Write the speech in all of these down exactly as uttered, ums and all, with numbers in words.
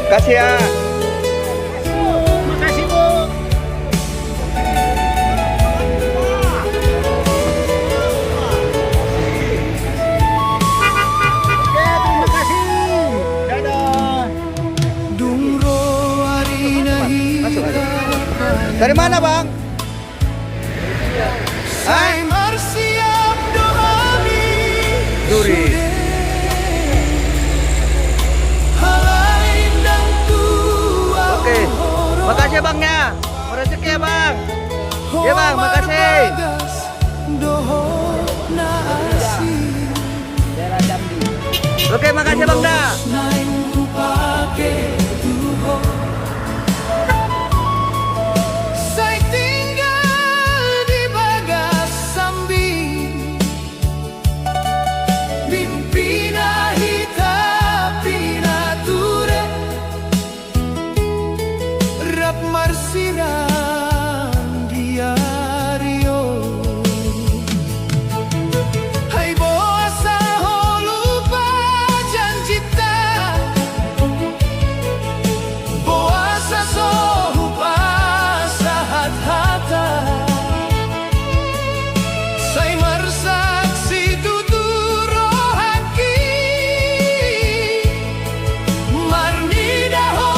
Makasih ya. Makasih, Bu. Oke, terima kasih. Dadah. Dung ro ari na hita. Dari mana, Bang? Hah? Sai marsiap do hami. Duri. Sude. Alai ndang tua. Oke. Makasih ya, Bang, ya. Marejeki ya, Bang. Ya, Bang, makasih. Ho marbagas dohot na asing. Oke, makasih, Bang, da. Ulos naeng hupake tu ho. Sai tinggal di bagas sambing. Mimpina hita pinature. Rap marsirang di ari on. Ai boasa ho lupa janjita. Boasa so hupasahat hata. Sai marsaksi tutu rohangki. Marnida ho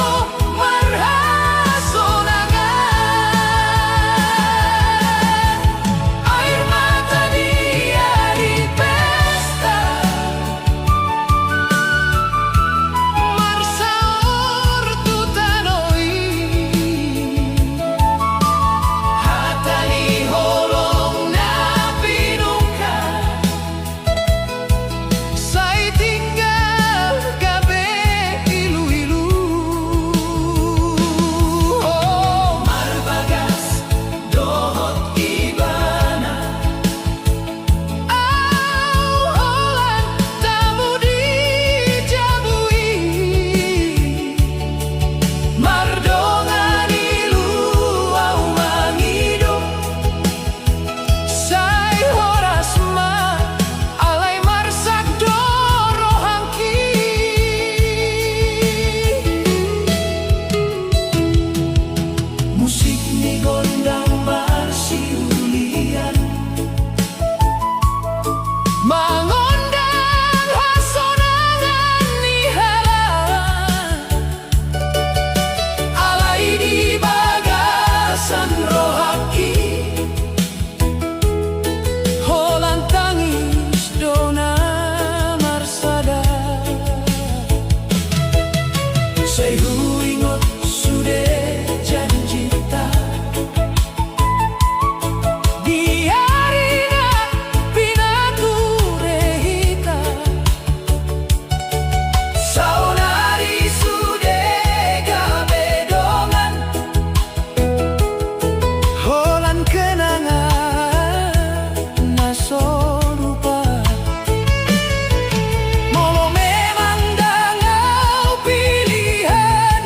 marhasonangan. Air mata di ari pesta. Marsaor tu tano i. Hata ni holong na pinungka. Sai tinggal gabe iluilu. Ho marbagas dohot ibana. Au holan tamu di jabu i. Mardongan ilu au mangido. Sai horas ma, alai marsak do rohangki. Musik ni gondang marsiulian, mangondang hasonangan ni halak. Alai di bagasan rohangki, holan tangis do na marsada. Sai huingot sude janjita. Di ari na pinature hita. Saonari sude gabe dongan. Holan kenangan na so lupa. Molo memang ndang au pilihan,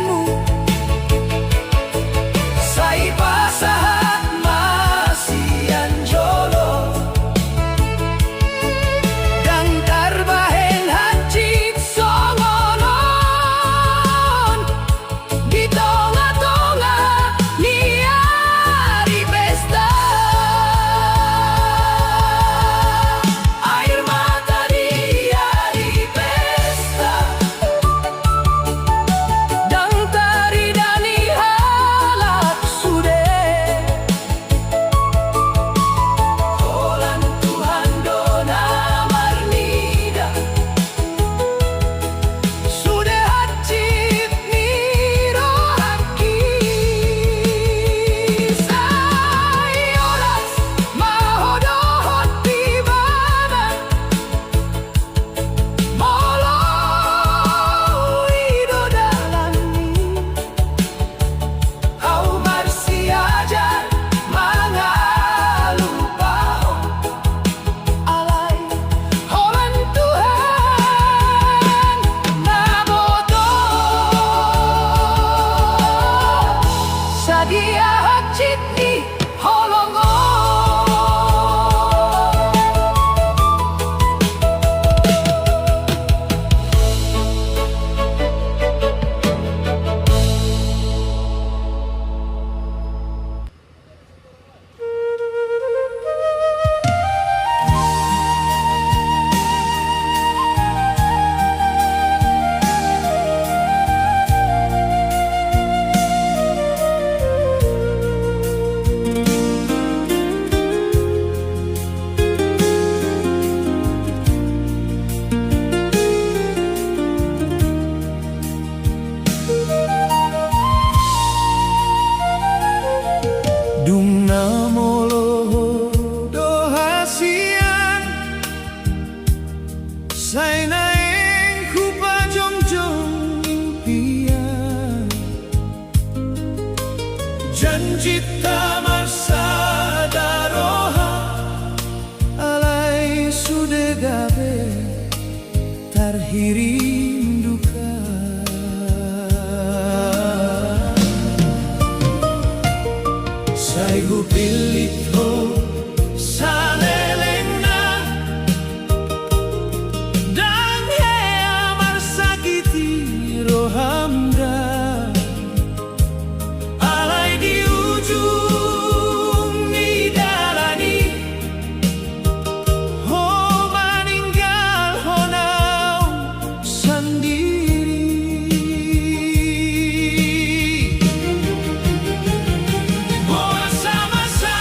Janjinta marsada roha, alai sude gabe tarhirim duka. Sai hupillit ho salelengna, ndang hea marsakiti roham da. Alai di ujung ni dalan i, ho maninggalhon au sandiri. Ho masa-masa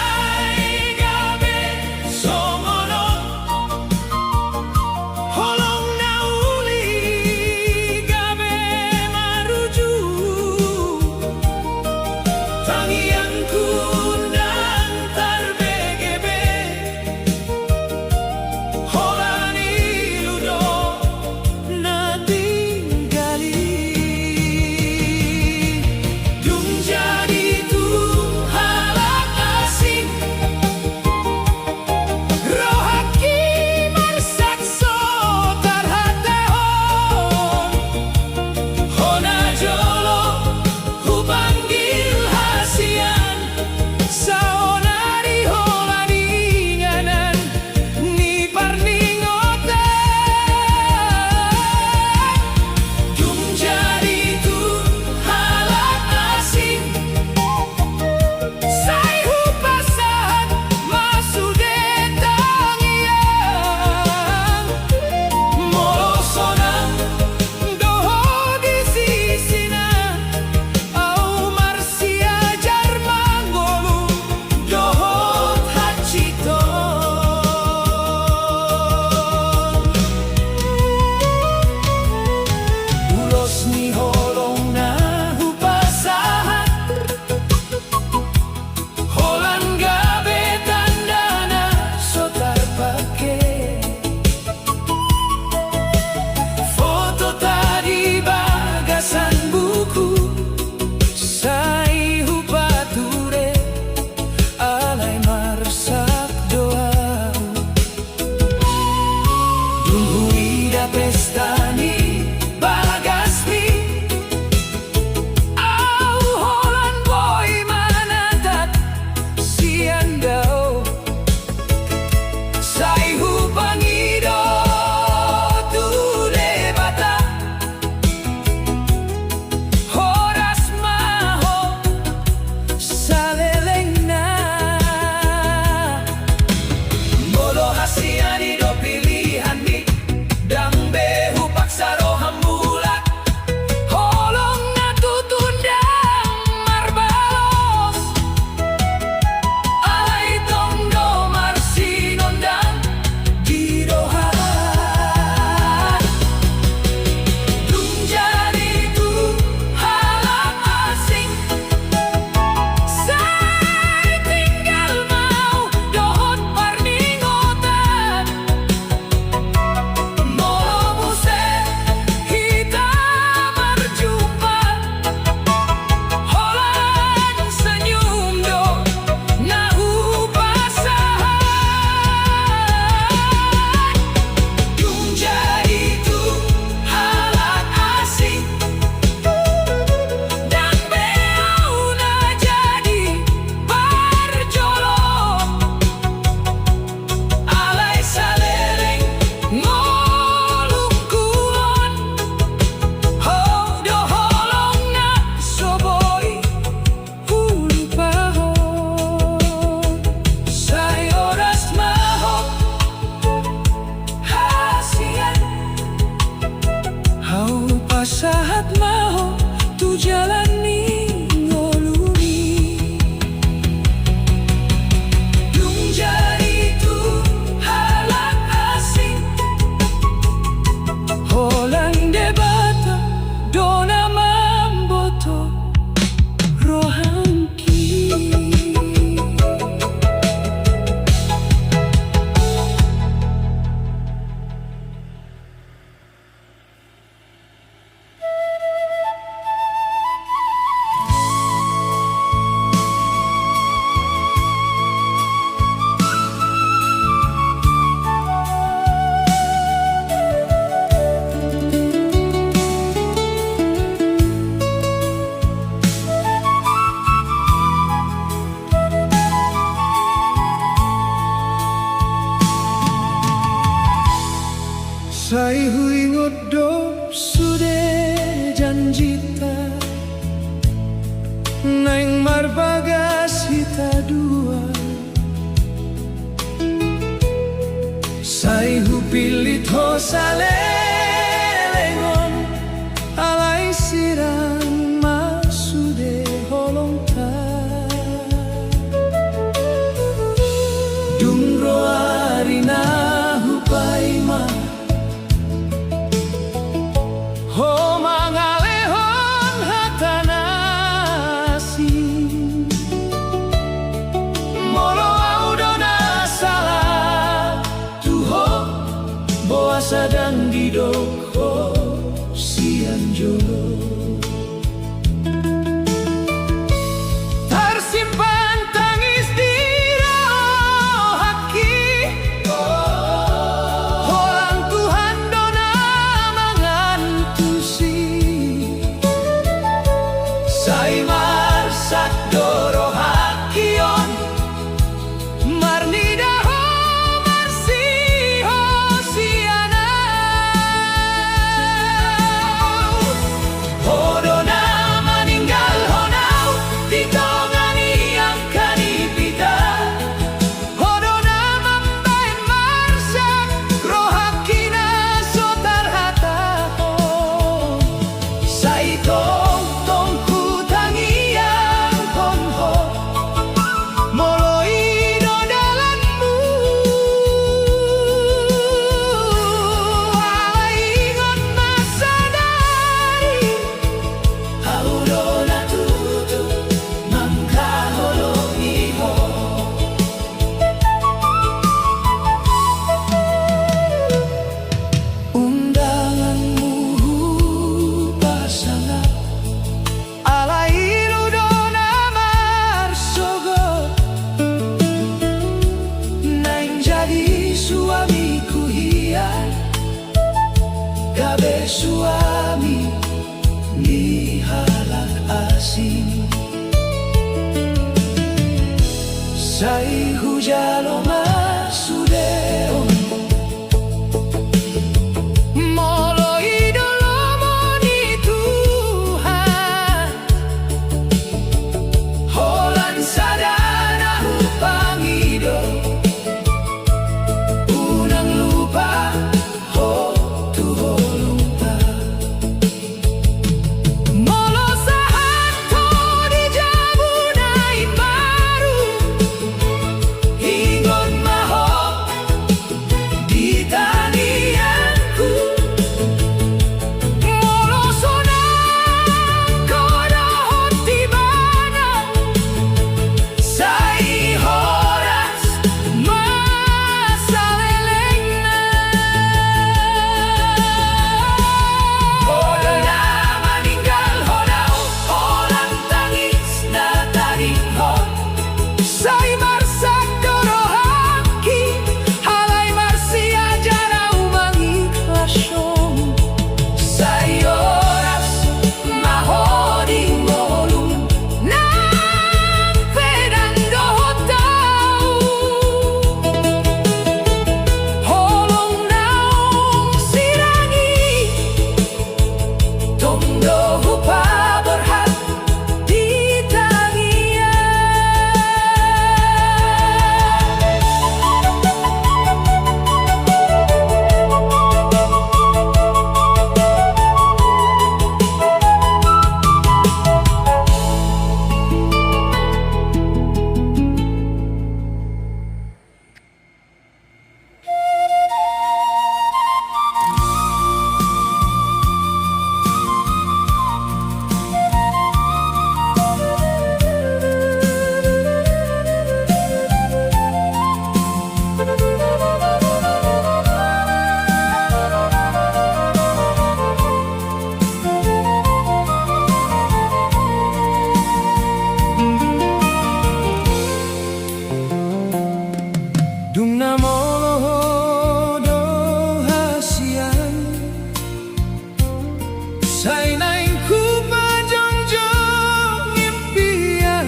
Ho saleleng on, alai sirang ma sude holongta. Dung ro ari na hupaima ho mangalehon hata na asing. Molo ahu do na sala tu ho, boasa ndang didok ho sian jolo. Tarsimpan tangis di rohangki, holan Tuhan do na mangantusi. Sai marsak do rohangki on, marnida ho marsihosian ahu. Ho do na maninggalhon ahu di tonga ni angka ni pita. Ho do na mambahen marsak rohangki na so tarhatahon. Sai tongtong hutangianghon ho, molo i do dalanmu. Alai ingot ma sadari, ahu do na tutu mangkaholongi ho. Undanganmu hupasangap, alai lu do na marsogot. Naeng jadi suamiku hian, gabe suami ni halak asing. Sai hujalo ma sude on, molo i do lomo ni Tuhan. Holan sada na hupangido, unang lupa ho tu holongta. Molo sahat ho di jabu na imbaru, ingot ma ho di tangiangku. Molo sonang ho dohot ibana, sai horas ma salelengna. Ho do na maninggalhon ahu, holan tangis na tadinghon. Sai marsak do rohangki, alai marsiajar ahu mangikhlas on. Sai horas ma ho di ngolum, nang pe ndang dohot ahu holong naung sirang i. Tong do hupaborhat di tangiang. Dung na molo ho do hasian, sai naeng hupajongjong impian.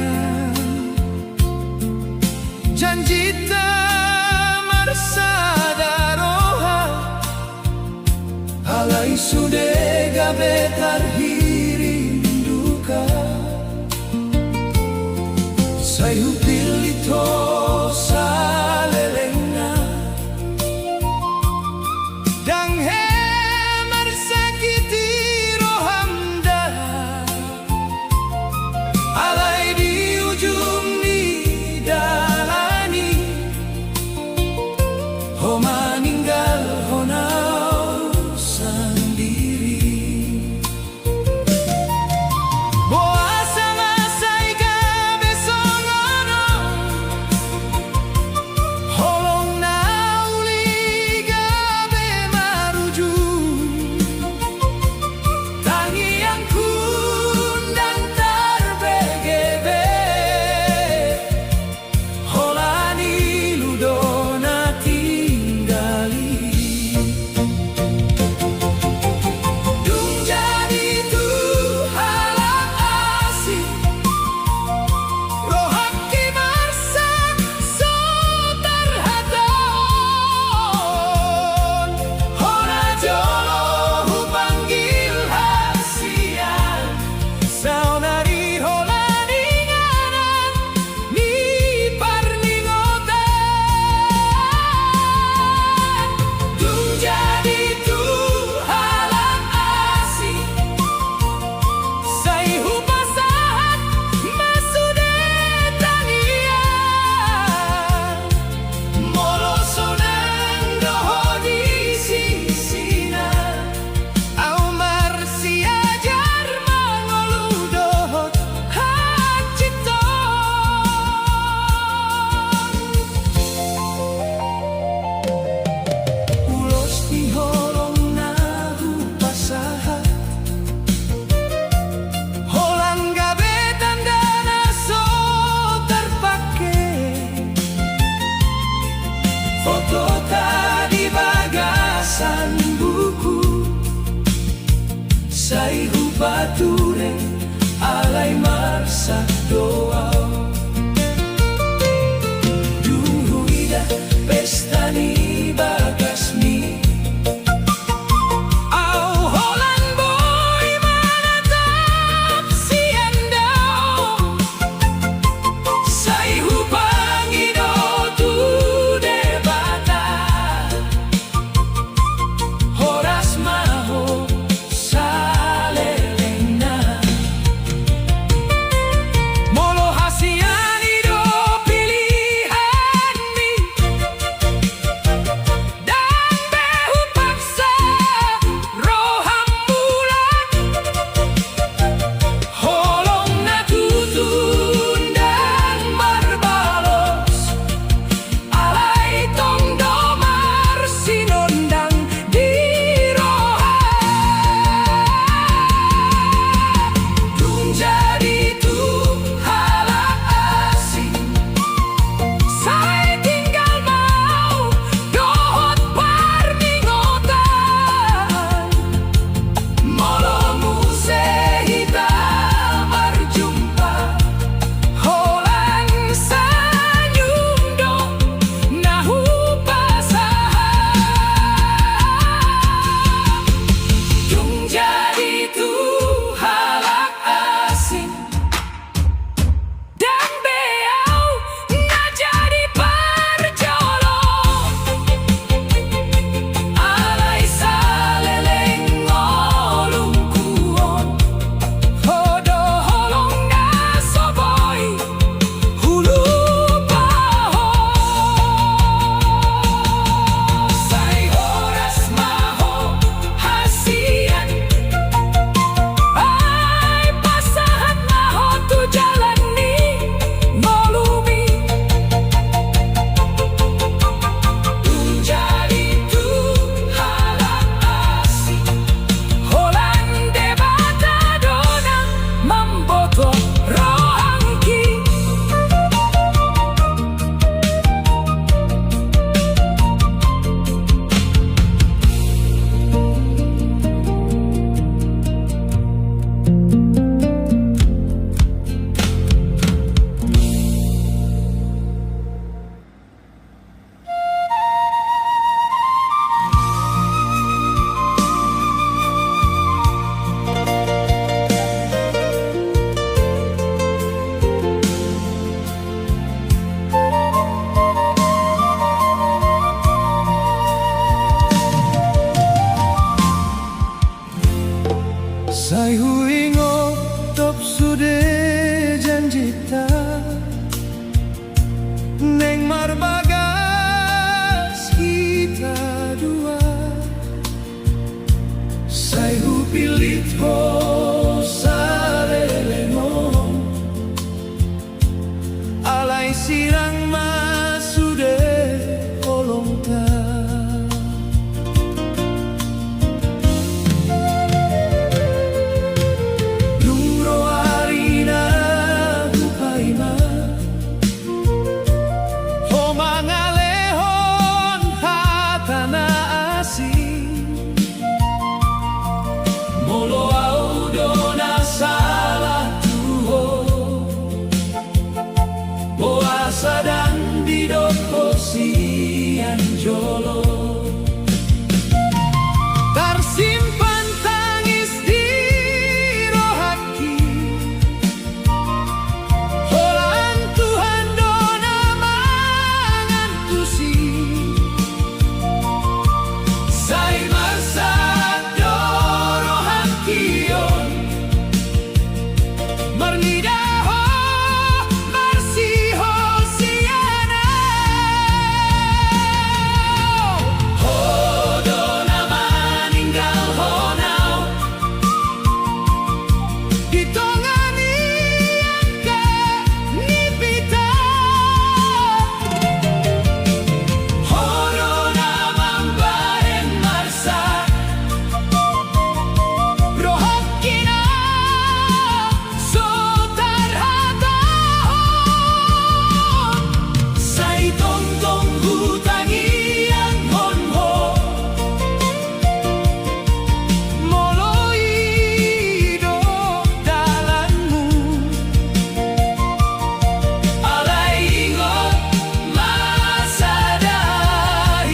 Janjita marsada roha, alai sude gabe tarhirim duka. Sai hupillit ho salelengna. Alai di ujung ni dalan i, ho maninggalhon au sandiri. Boasa nga sai gabe songon on? Holong na uli gabe marujung. Tangiangku ndang tarbege be, holan ilu do na tinggal i. Dung jadi tu halak asing, rohangki marsak so tarhatahon. Hona jolo hupanggil hasian, saonari holan inganan ni parningotan. Dung jadi tu halak asing, sai hupasahat ma sude tangiang. Molo sonang do ho di sisina, au marsiajar mangolu dohot hansit on. Ulos ni holong na hupasahat, holan gabe tanda na so tarpangke. Fotota di bagasan buku, sai hupature alai marsak do au. Dung huida pesta ni bagasmi, au holan boi manatap sian daong. Sai hupangido tu Debata, horas ma ho salelengna. Molo hasian i do pilihanmi, ndang be hupaksa roham mulak. Holong na tutu ndang marbalos, alai tong do marsinondang di roha. Dung jadi tu halak asing, sai tinggal ma au dohot parningotan. Molo muse hita marjumpa, holan sanyum do na hupasahat. Dung jadi tu halak asing, ndang be au na jadi parjolo. Alai saleleng ngolungku on, ho do holong na so boi hulupa ho. Sai horas ma ho hasian, ai pasahat ma ho tu jalan ni ngolumi. Dung jadi tu halak asing, holan Debata do na mamboto rohangki. Marnida ho, marsihol sian ahu. Ho do na maninggalhon ahu di tonga ni angka ni pita. Ho do na mambahen marsak rohangki na so tarhatahon. Sai tongtong hutangianghon ho, molo i do dalanmu. Alai ingot ma sada i,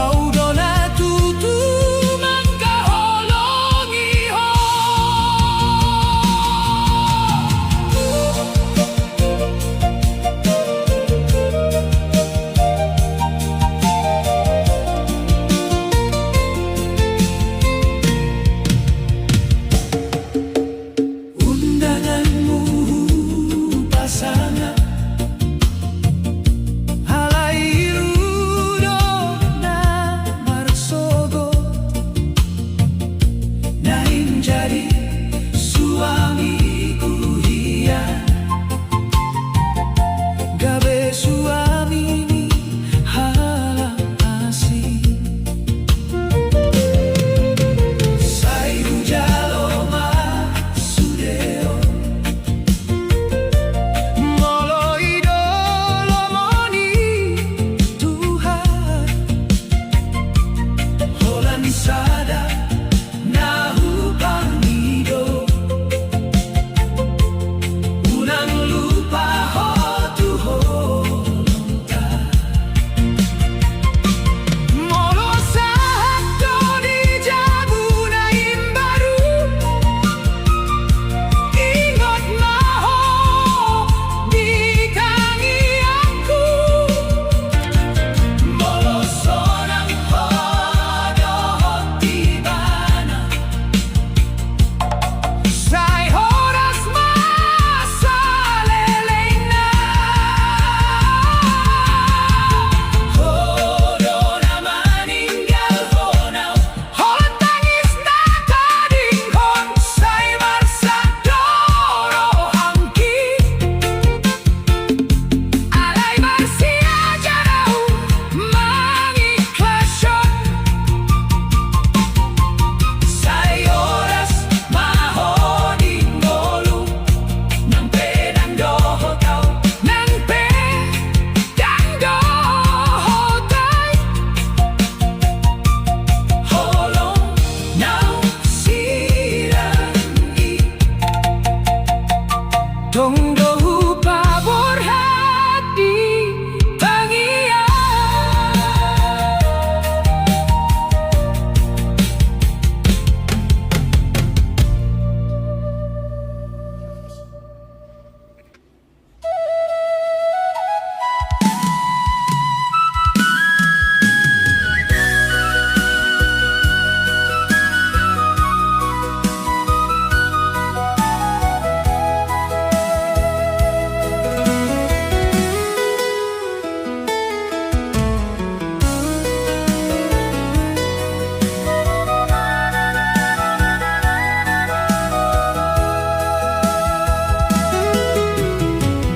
ahu do na tutu mangkaholongi ho. Undanganmu hupasangap, alai ilu do na marsogot. Naeng jadi suamiku hian, gabe suami ni halak asing. Sai hujalo ma sude on, molo i do lomo ni Tuhan. Holan sada na hupangido, unang lupa ho tu holong. Molo sahat do di jabu na imbaru, ingot ma ho di tangiangku. Molo sonang ho dohot ibana, sai horas ma salelengna. Ho do na maninggalhon ahu, holan tangis na tadinghon, sai marsak do rohangki. Alai marsiajar ahu mangikhlas on. Sai horas ma ho di ngolu, nang pe ndang dohot ahu, nang pe ndang dohot ahu. Holong naung sirang i, tong do hupaborhat di tangiang.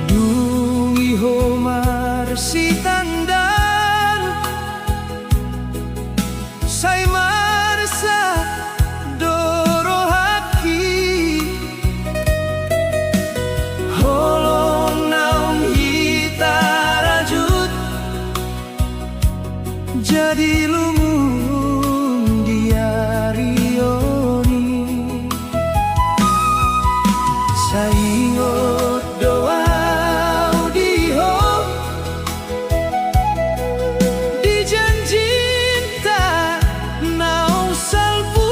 Dung i ho marsitandaan, sai marsak do rohangki. Holong naung hita rajut, jadi lungun di ari on i. Sai ingot do ahu di ho, di janjinta naung salpu.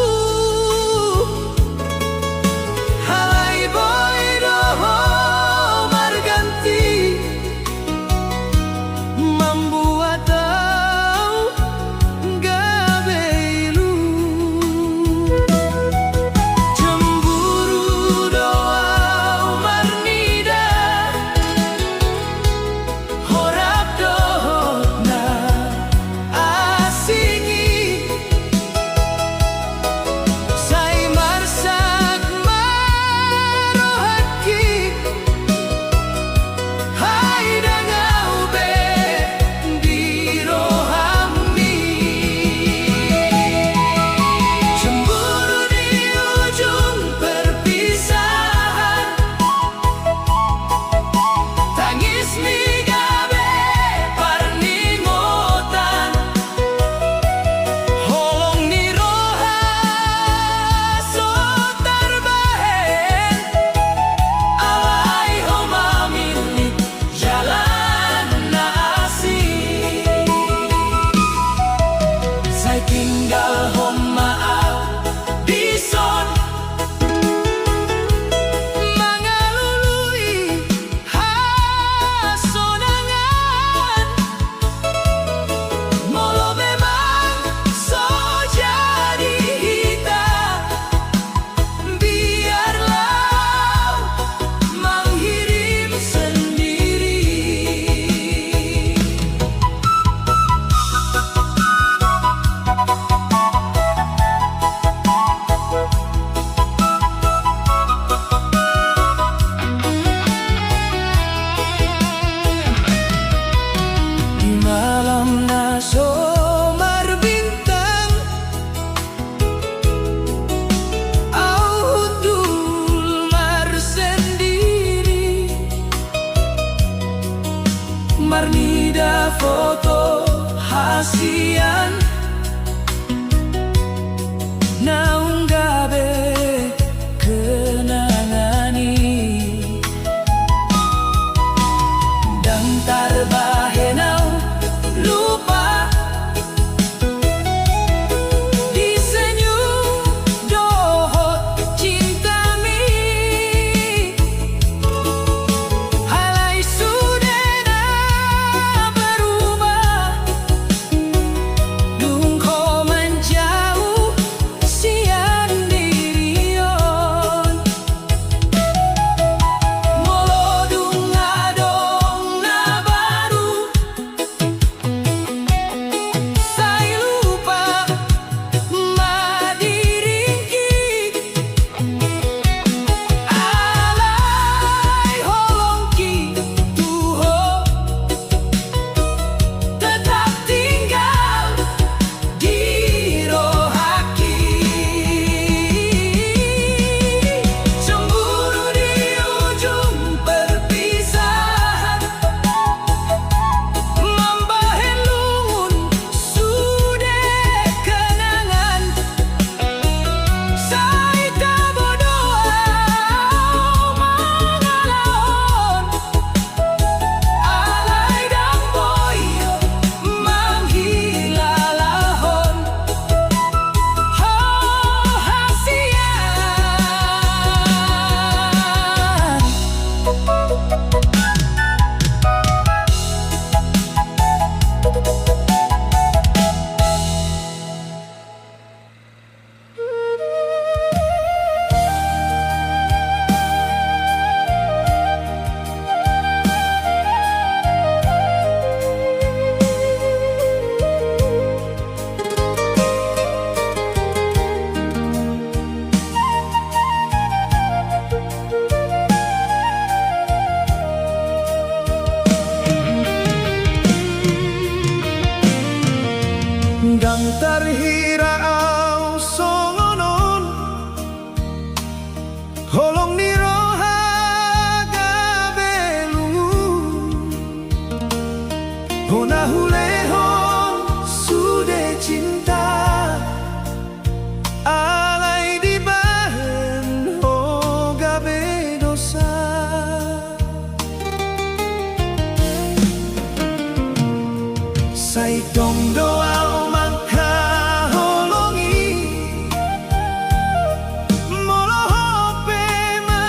Alai boi do ho marganti, mambuat ahu gabe ilu. Cemburu do Holong ni roha gabe lungun, hona hulehon sude cinta, alai dibahen ho gabe dosa. Sai tong do au manghaholongi, molo ho pe ma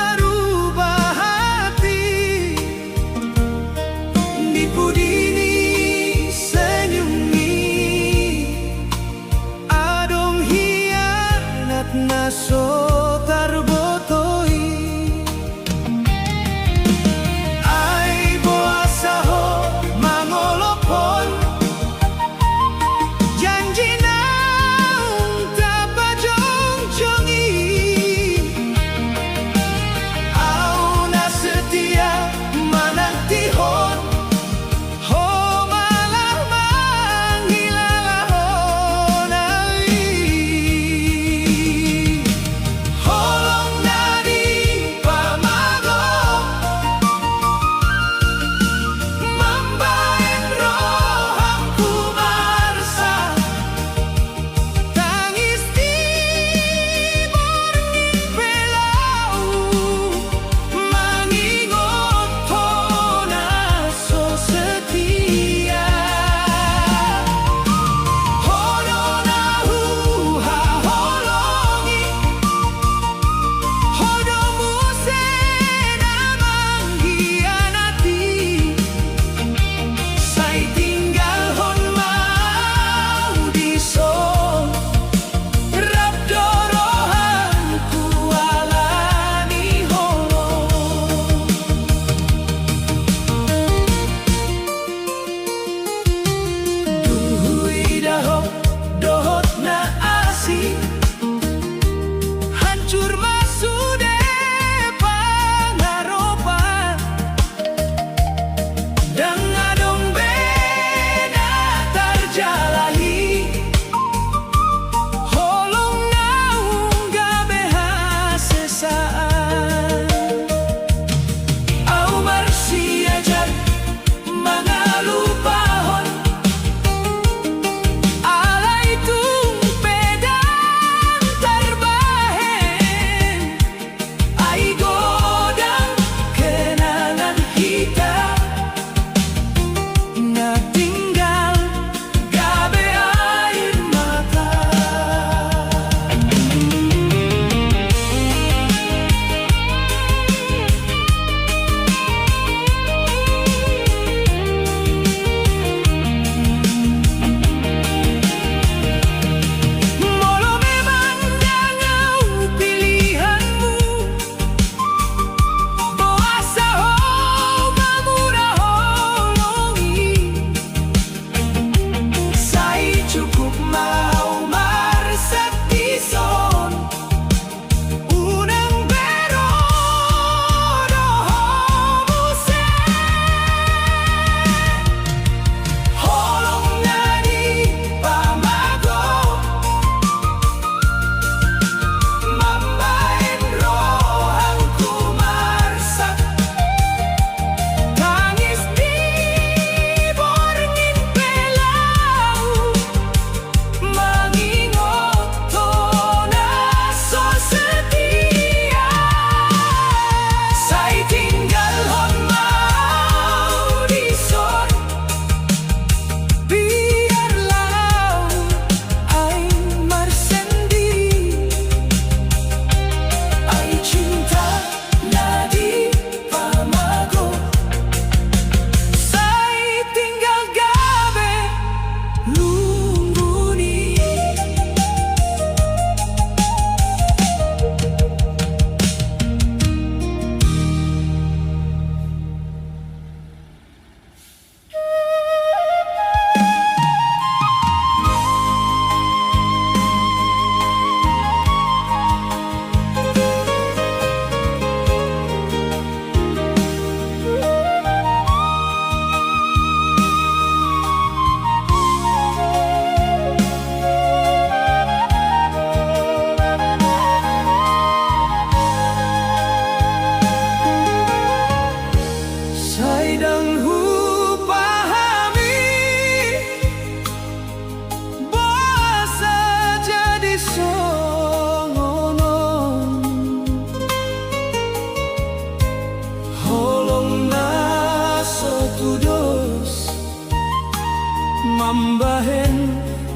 Mambahen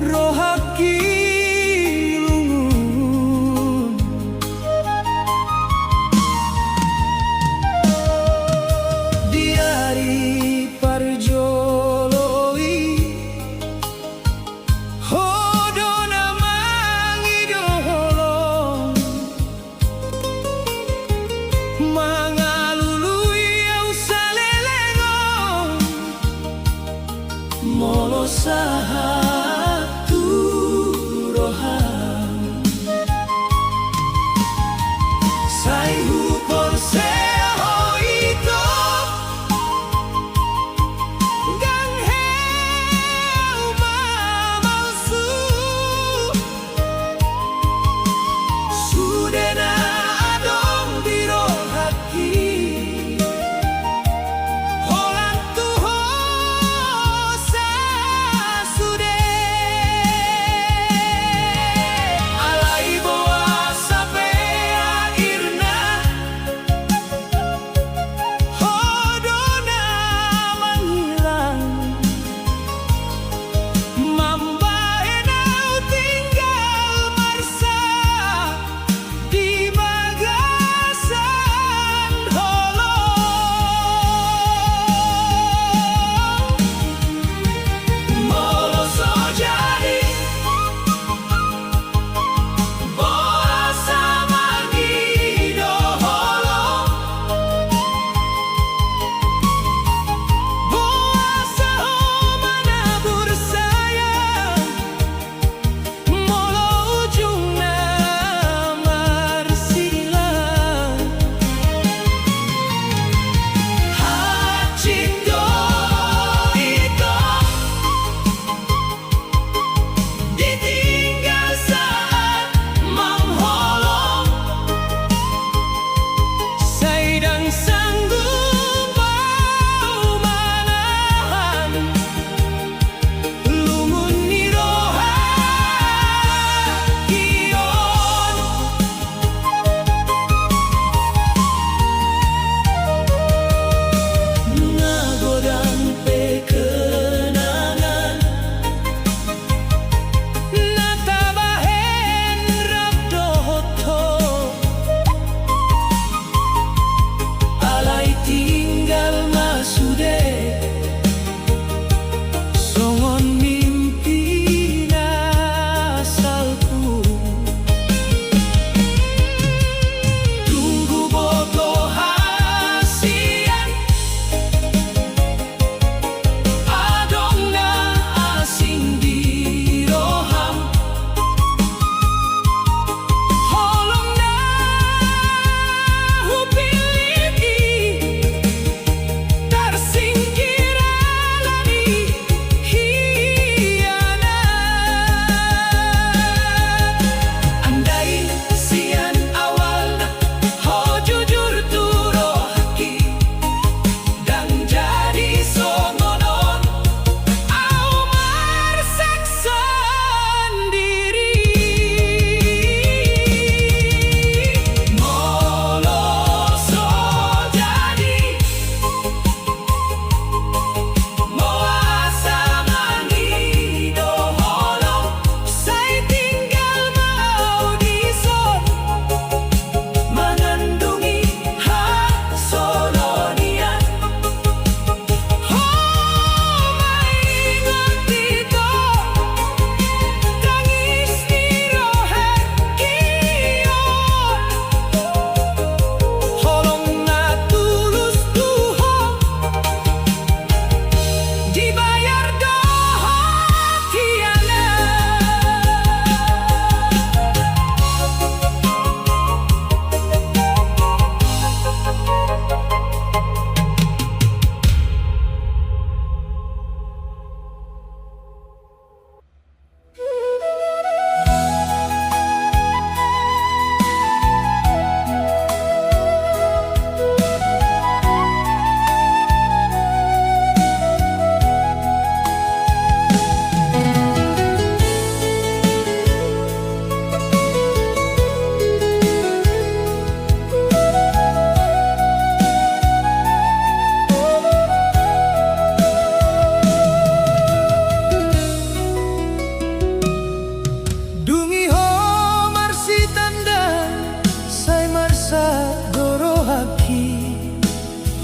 rohangki lungun di ari parjolo i. Ho do na mangido holong, mangalului au saleleng on, molo sahat tu roham. Sai huporsea ho ito, ndang heau mamalsu. Sude na adong di rohangki, holan tu ho sasude.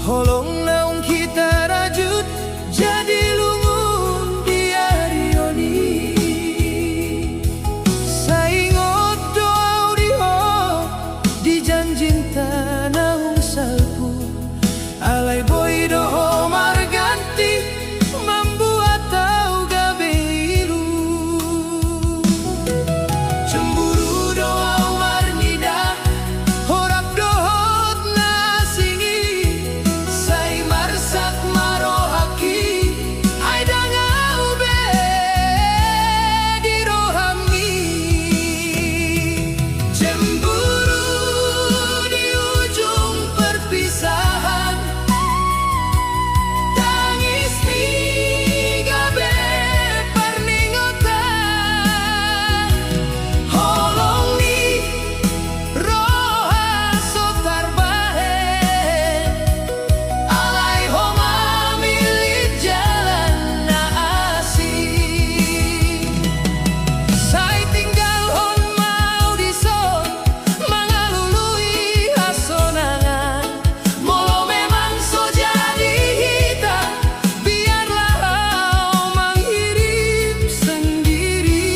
Holong naung hita rajut jadi lungun di ari on i. Sai ingot do au di ho di janjinta naung salpu. Alai boi do ho marganti mambuat au gabe ilu. Cemburu do au marnida, ho rap dohot na asing i, sai marsak ma rohangki, ai ndang au be di rohami. Cemburu di ujung perpisahan, tangis ni gabe parningotan, holong ni roha so tarbahen, alai ho mamillit jalan na asing. Sai tinggalhon ma au dison mangalului hasonangan. Molo memang so jadi hita, biarlah au menghidup sendiri.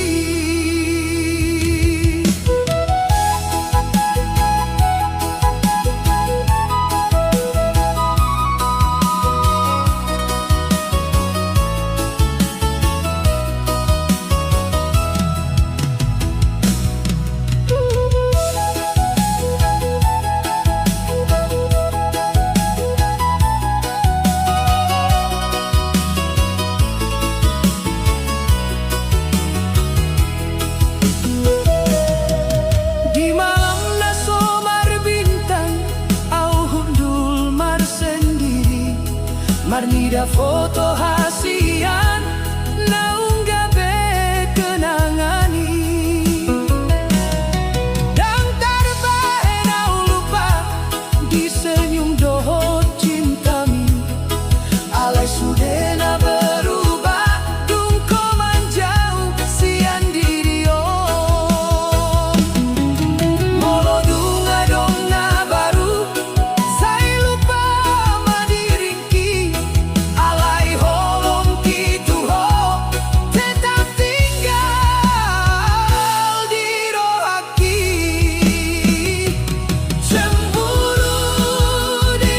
Di malam na so marbintang, au hundul marsendiri, marnida foto hasian naung gabe kenangan i. Ndang tarbahen au lupa di senyum dohot cintami. Alai sude na berubah, dung ho manjauh sian diri on. Molo dung adong na baru, sai lupa ma diringki. Alai holongki tu ho tetap tinggal di rohangki. Cemburu di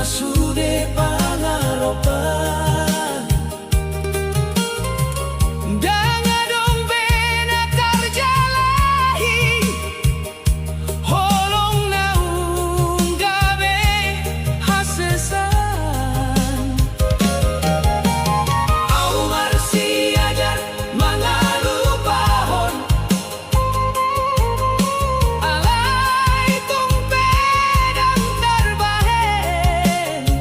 sude pangaropan. Ndang adong be na tarjalahi holong naung gabe hasesan. Ahu marsiajar mangalupahon, alai tung pe ndang tarbahen.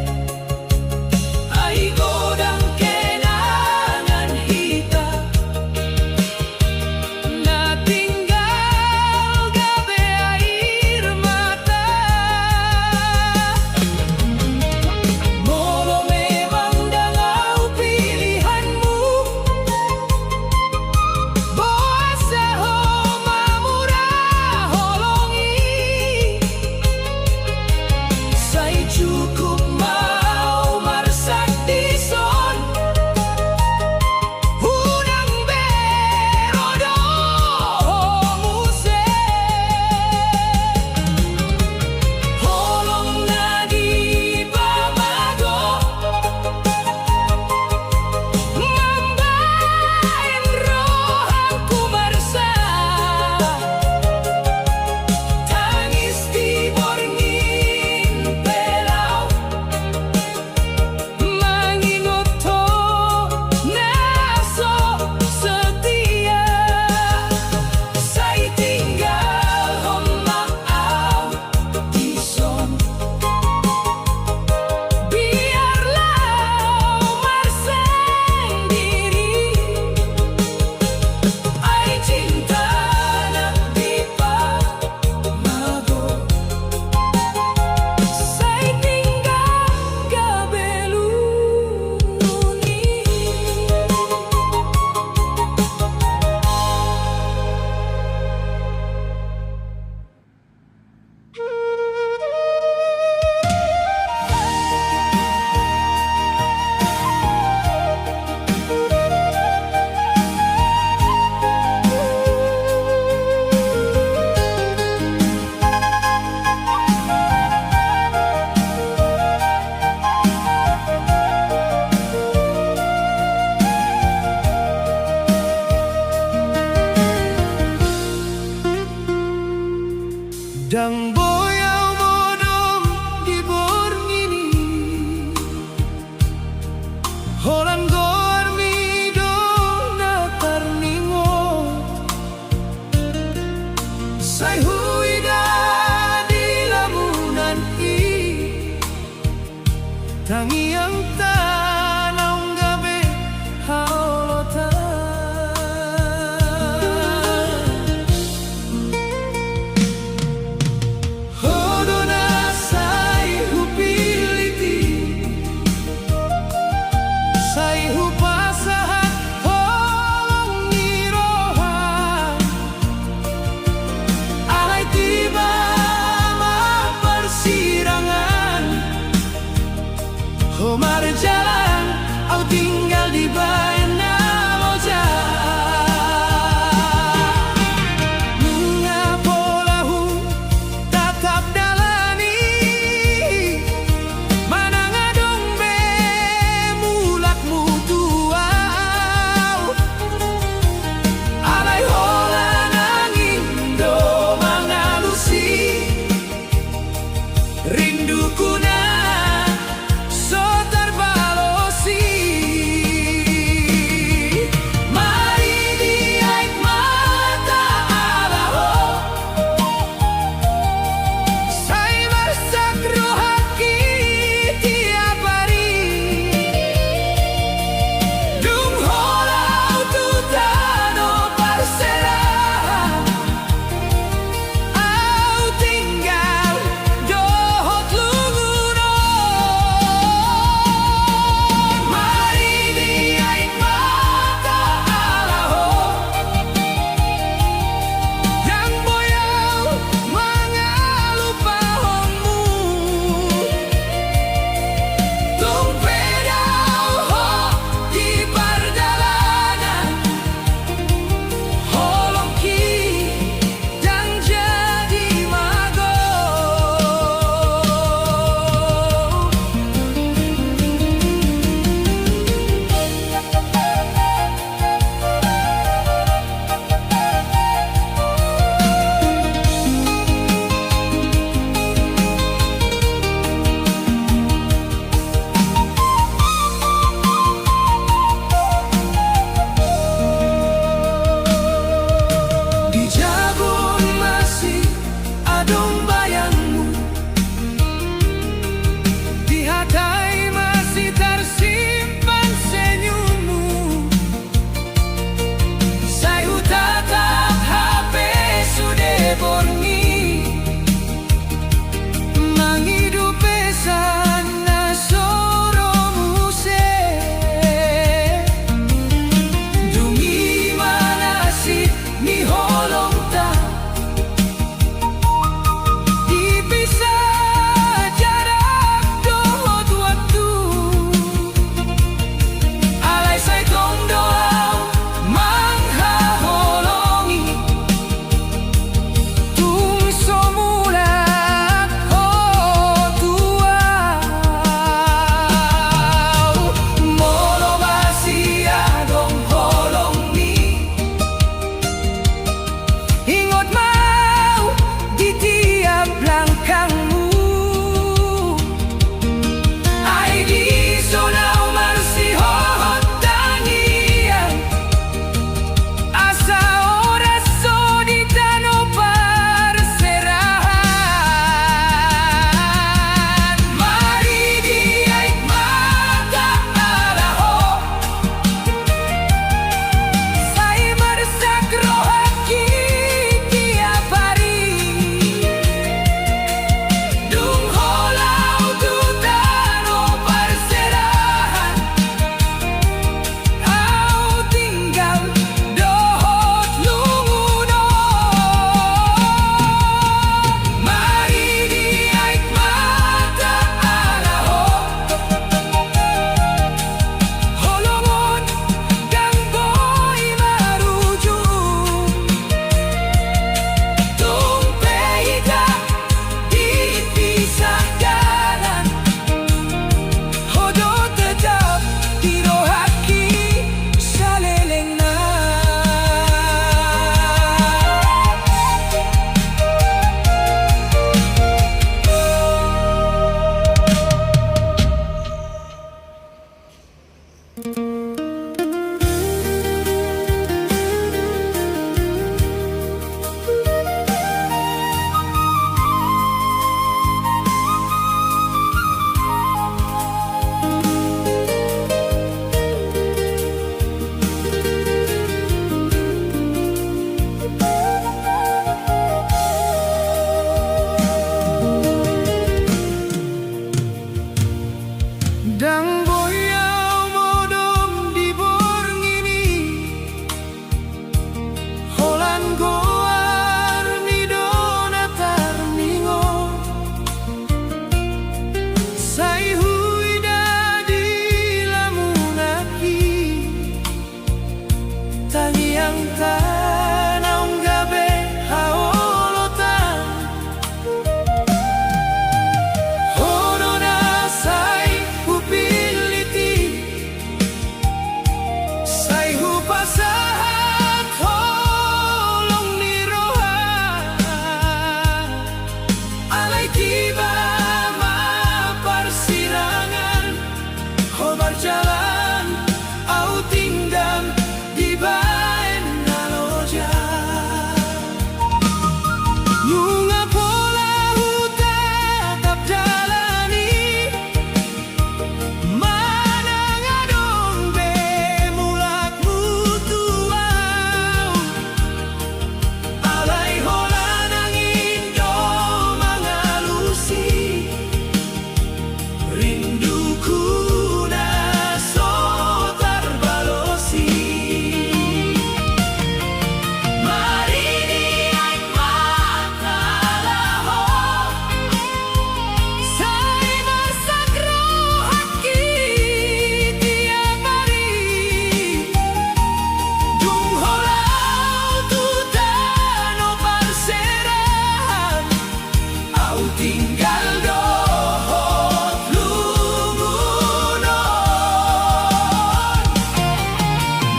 Tinggal dohot lungun on.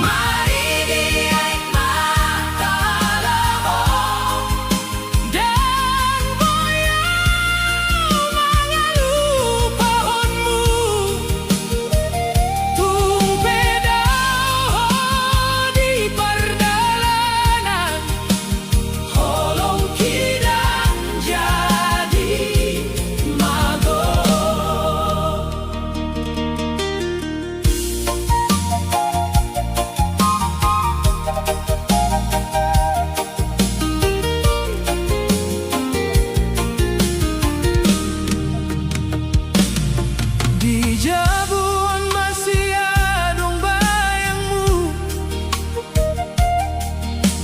Maridi aek mata ala ho. Ndang boi au mangalupahonmu. Tung pe dao ho di pardalanan. Holongki ndang jadi mago. Di jabu on masih adong bayangmu.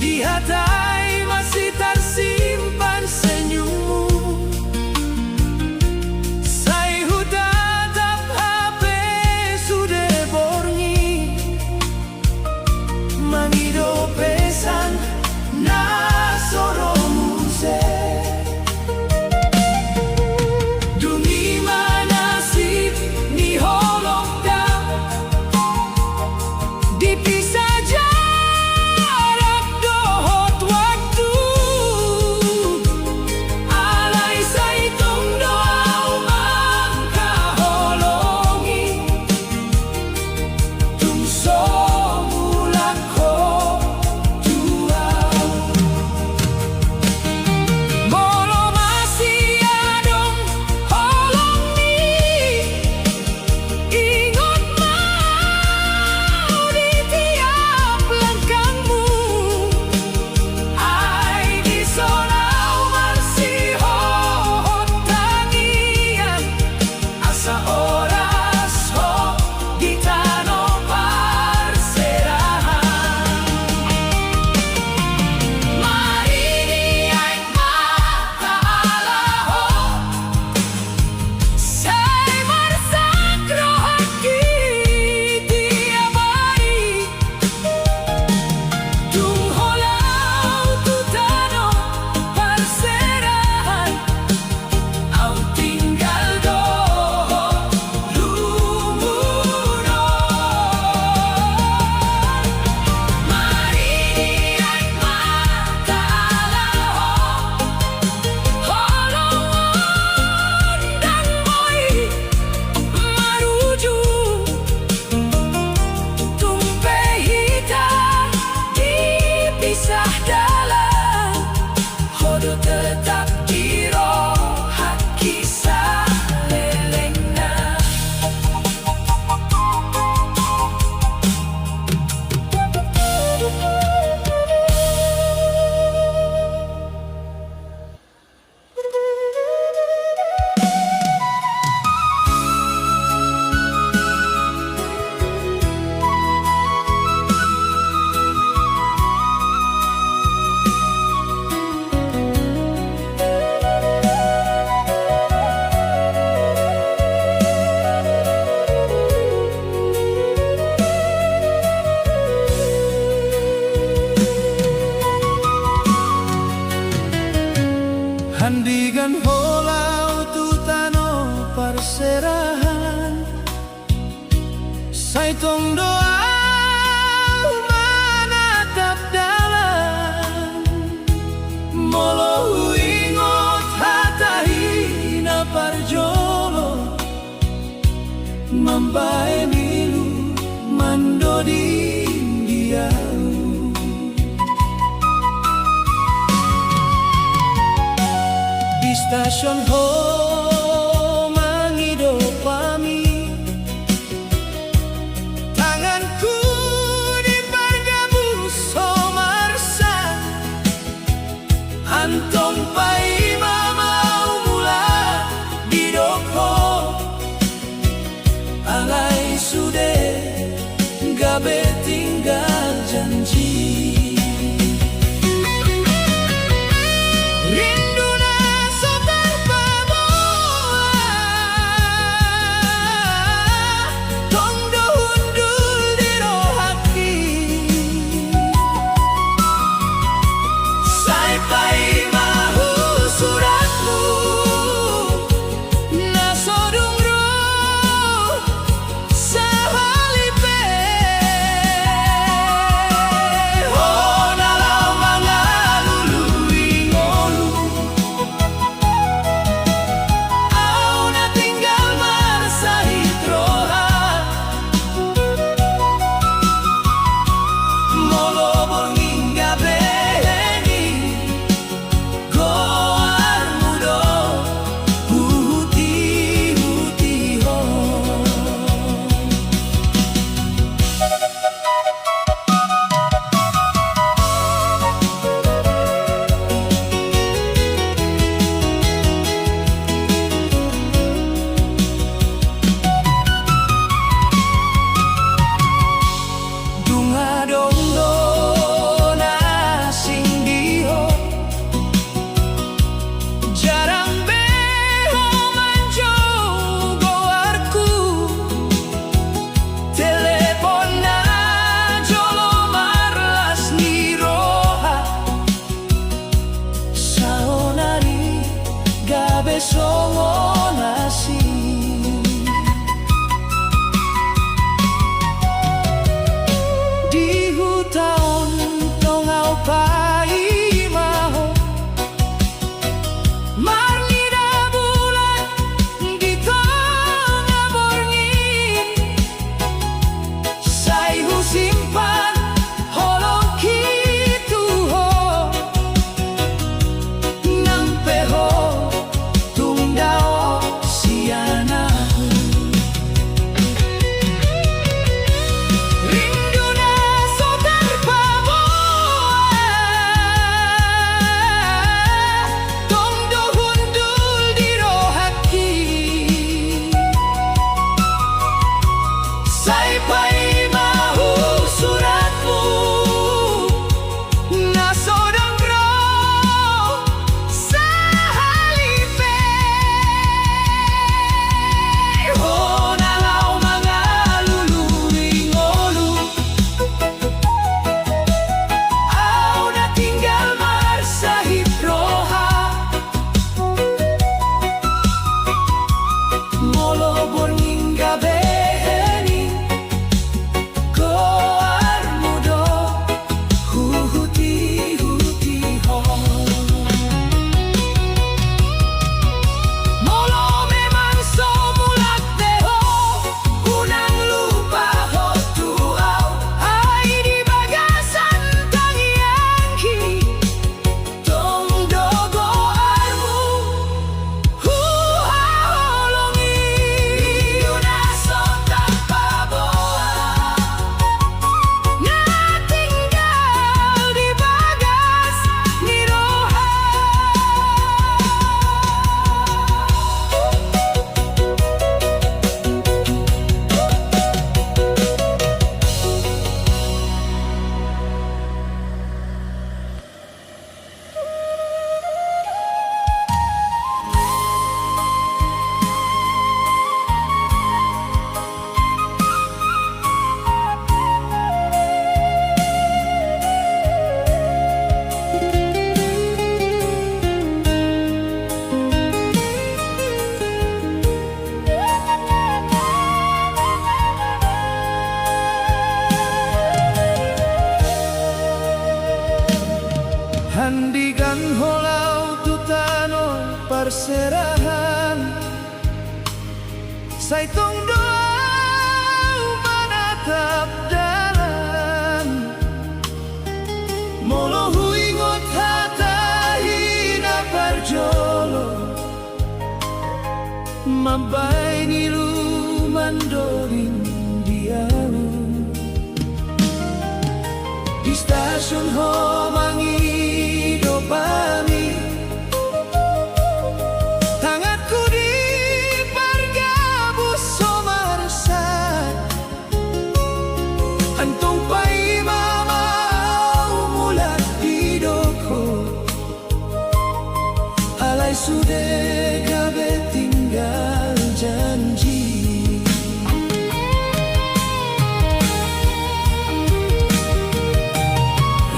Di hata i masih tarsimpan senyummu. Sai hutatap hape sude borngin mangido pesan na so ro muse. Dung i ma nasib ni holongta. Dipisah jarak dohot waktu. Alai sai tong do au mangkaholongi. Tung so mulak ho tu au. Molo masih adong holongmi, ingot ma au di tiap langkangmu. Ai dison au marsihohot tangiang. Asa horas ho di tano parserahan. Maridi aek mata ala ho. Sai marsak rohangki tiap ari. Tung ho laho tu tano parserahan. Au tinggal dohot lungun on. Maridi aek mata ala ho. Holong on ndang boi marujung. Tung pe hita dipisah dalan. Ho do tetap di rohangki salelengna. Handigan ho laho tu tano parserahan. Sai tong do au manatap dalan. Molo huingot hata i na parjolo, mambaen ilu mandoding di au. Di stasion ho mangido hami. Tanganku di pargabus ho marsak. Antong paima ma au mulak didok ho. Alai sude gabe tinggal janji. Rindu na so tarpaboa. Be songon asi. Di huta on tong au paima ho, marnida bulan di tonga borngin. Sai husimpan holongki tu ho, nang pe ho tung dao sian ahu. Rindu na so tarpaboa, tong do hundul di rohangki. Sai paima hu suratmu na so dong ro sahali pe. Ho na laho mangalului ngolu, au na tinggal marsahit roha. Molo borngin gabe hening, goarmu do huhuti-huti ho. Molo memang so mulak be ho, unang lupa ho tu au, ai di bagasan tangiangki. Tong do goarmu huhaholongi. Rindu na so tarpaboa, na tinggal di bagas ni roha. Handigan ho laho tu tano parserahan, sai tong do au manatap dalan. Molo huingot hata i na parjolo, mambaen ilu mandoding di ahu. Di stasiun ho mangido pamit, tanganku di pargabus so marsak. Antong paima ma au mulak didok ho, alai sude gabe tinggal janji.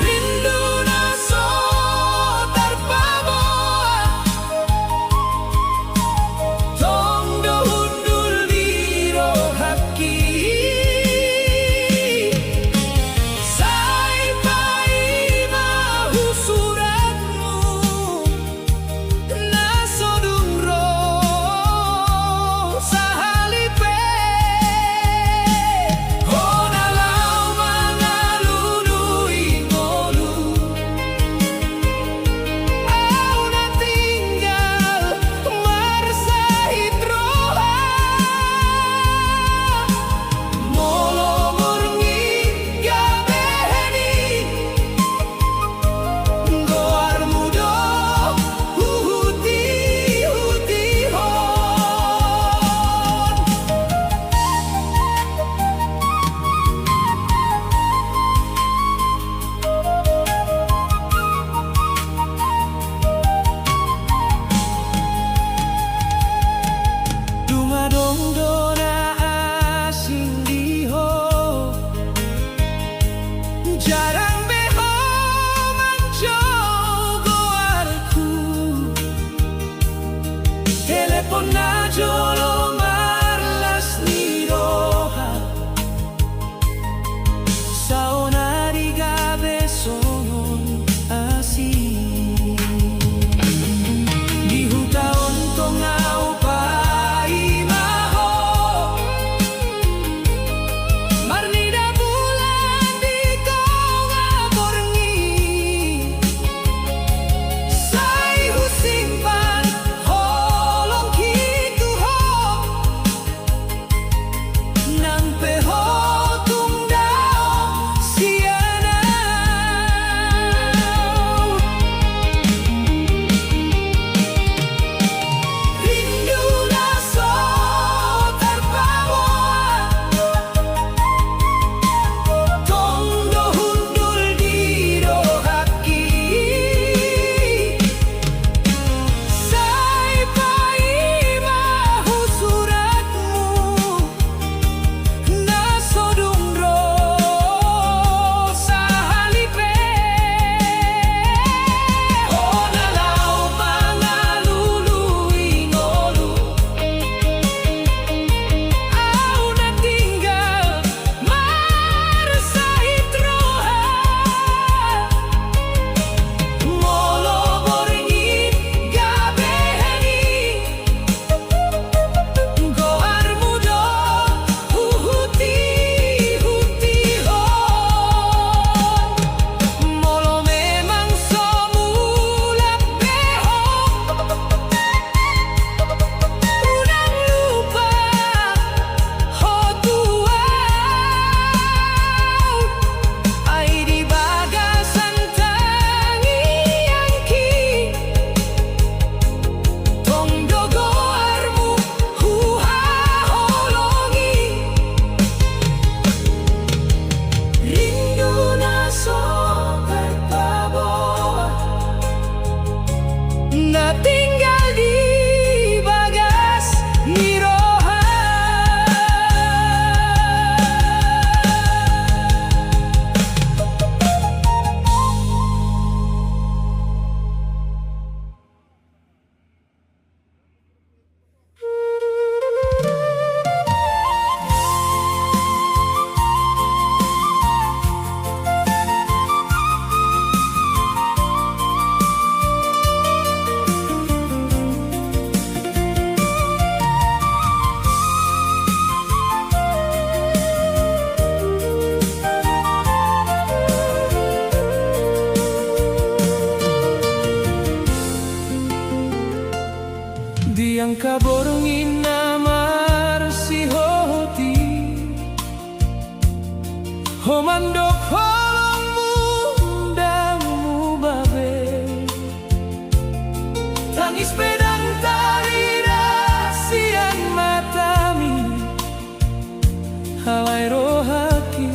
Rindu Najolo marlas ni roha, saonari gabe songon asi. Di huta on tong ahu paima ho, marnida bulan di tonga borngin. Sai husimpan holongki tu ho, nang pe ho tung dao sian ahu. Rindu na so tarpaboa, tong do hundul di rohangki. Sai paima hu suratmu, na so dung ro sahali pe. Ho na laho mangalului ngolu, ahu na tinggal marsahit roha. Molo borngin gabe hami, goarmu do huhutihutihon. Molo memang so mulak be ho, unang lupa ho tu ahu. Ai di bagasan tangiangki, tong do goarmu huhaholongi. Rindu na so tarpaboa, na tinggal di bagas ni roha. Di angka borngin na marsihohot i, ho mandok holongmu ndang muba be. Tangis pe ndang tarida sian matami, alai rohangki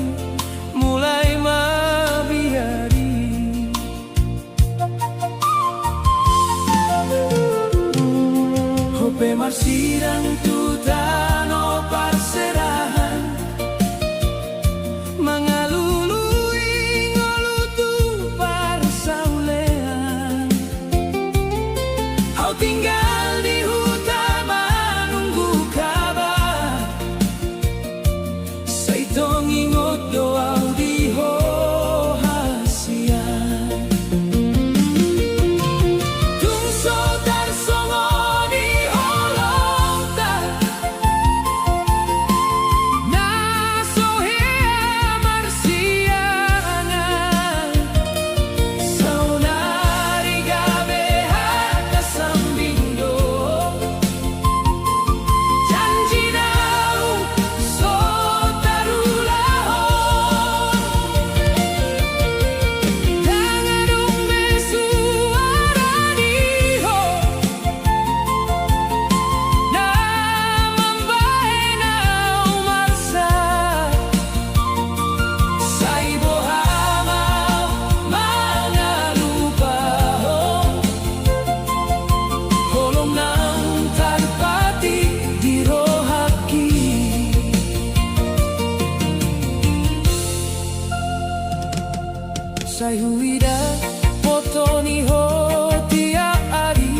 mulai mabiar i. Ho pe marsidang tu tano parserahan, mangalului ngolu tu parsaulian. Ahu tinggal di huta manunggu kabar, sai tong ingot do ahu di ho hasian. Tung so tarsongon i holongta, na so hea marsiangan. Saonari gabe hata sambing do, janji naung so tarulahon. Ndang adong be suara ni ho na mambahen ahu marsak. Sai boha ma mangalupahon holong naung tarpatik di rohangki. Sai huida foto ni ho tiap ari.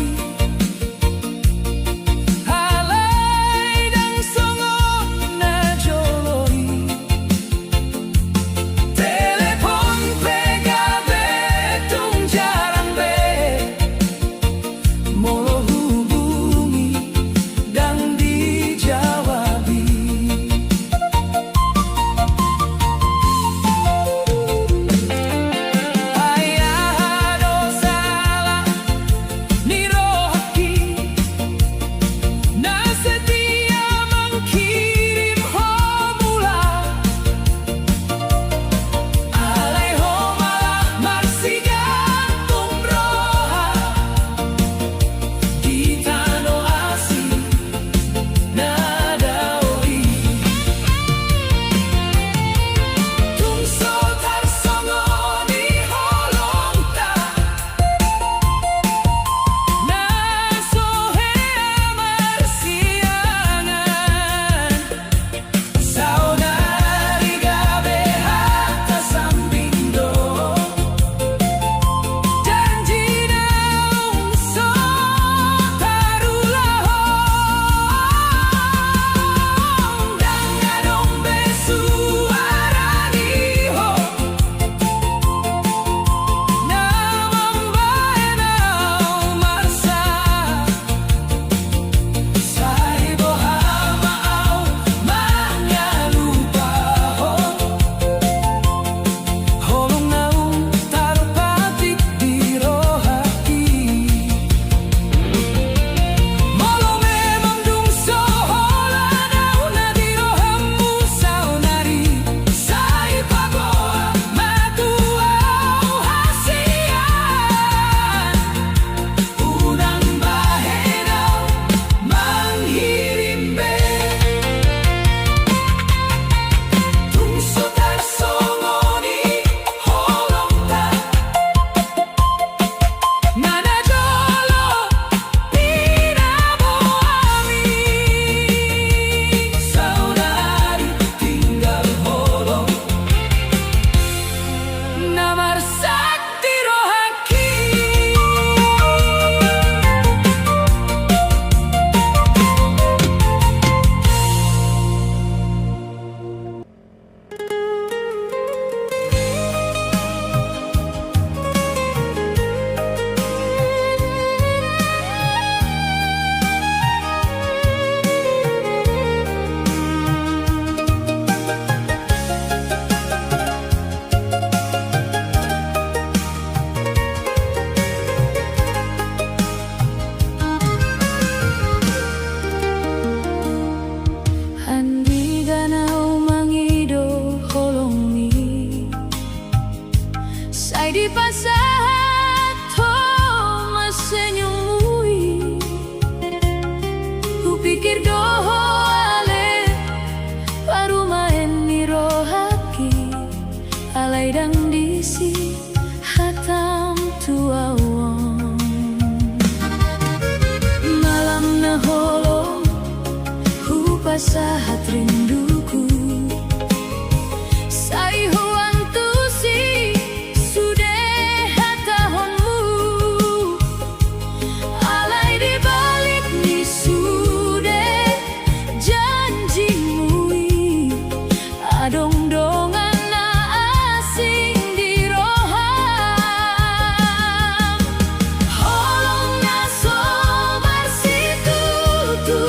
Sahat rinduku, sai huantusi sude hatahonmu. Alai di balik ni sude janjimu i, adong dongan na asing di roham. Holong na so marsitutu,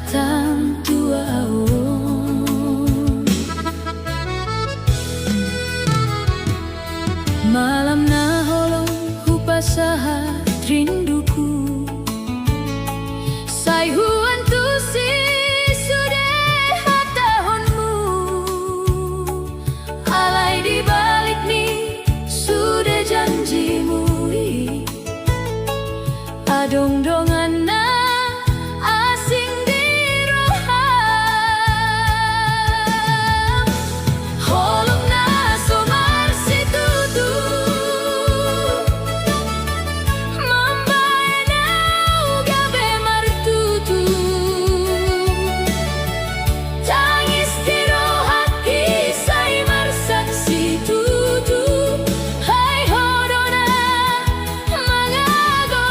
Tantu au. Malam na holong hupasahat rinduku, sai huantusi sude hatahonmu. Alai di balik ni sude janjimu i, adong dongan na asing di roham. Holong na so marsitutu, mambahen au gabe martutu. Tangis di rohangki sai marsaksi tutu, ai ho do na mangago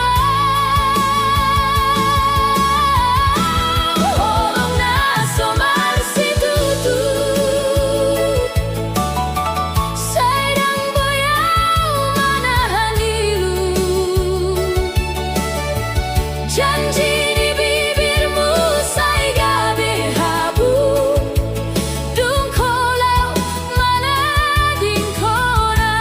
au. Holong na so marsitutu, sai ndang boi au manahan ilu. Janji ni bibirmu sai gabe habu, dung ho laho manadingkon au.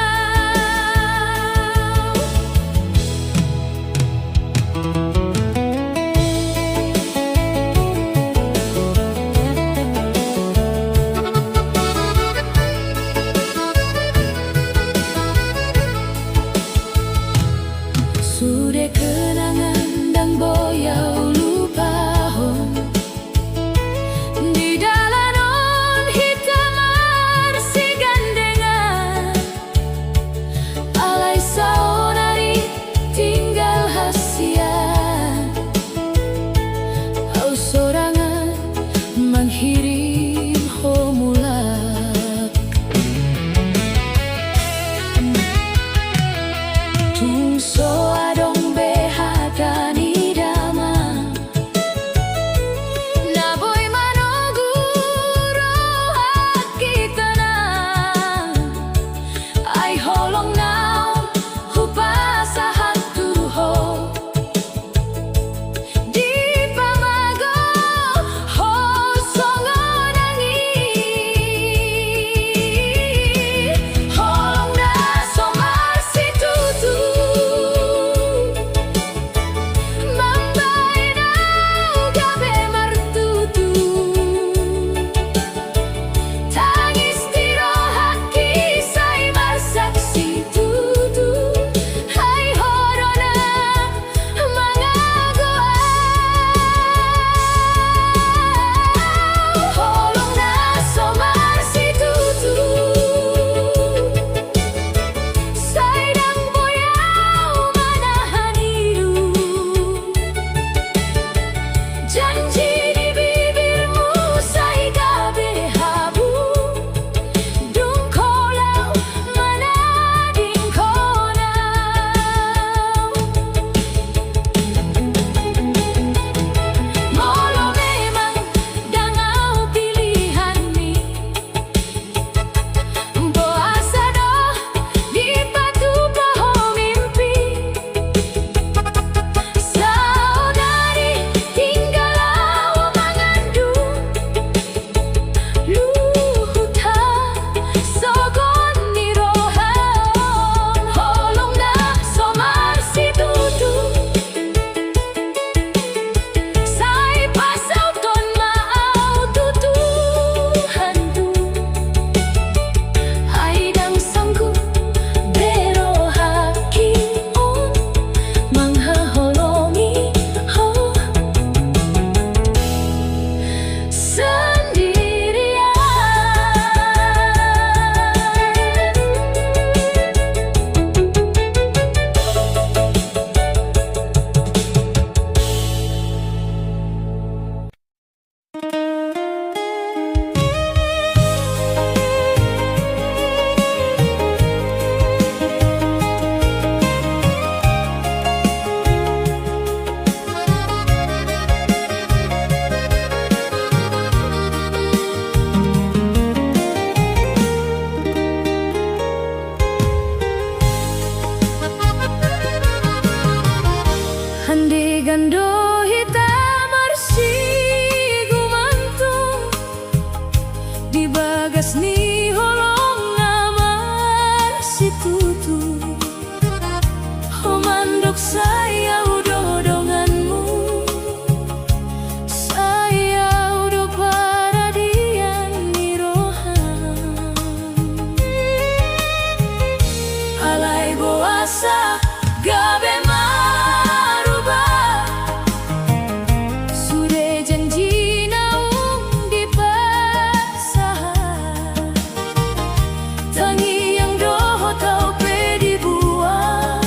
Sude kenangan ndang boi au lupahon. Di dalan on hita marsigandengan, alai saonari tinggal hasian. Au sorangan manghirim ho mulak. Tung so adong be hata ni damang na boi manogu rohangki tenang. Ai holong naung hupasahat tu ho, dipamago ho songon angin. Holong na so marsitutu, Sai Ahu do donganmu, sai Ahu do paradian ni roham. Alai boasa gabe marubah, sude janji naung dipasahat, tangiang dohot ahu pe dibuang.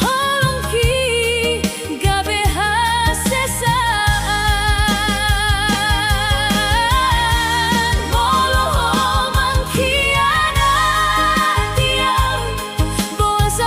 Holongki gabe hasesaan. Molo ho mangkhianati ahu, boasa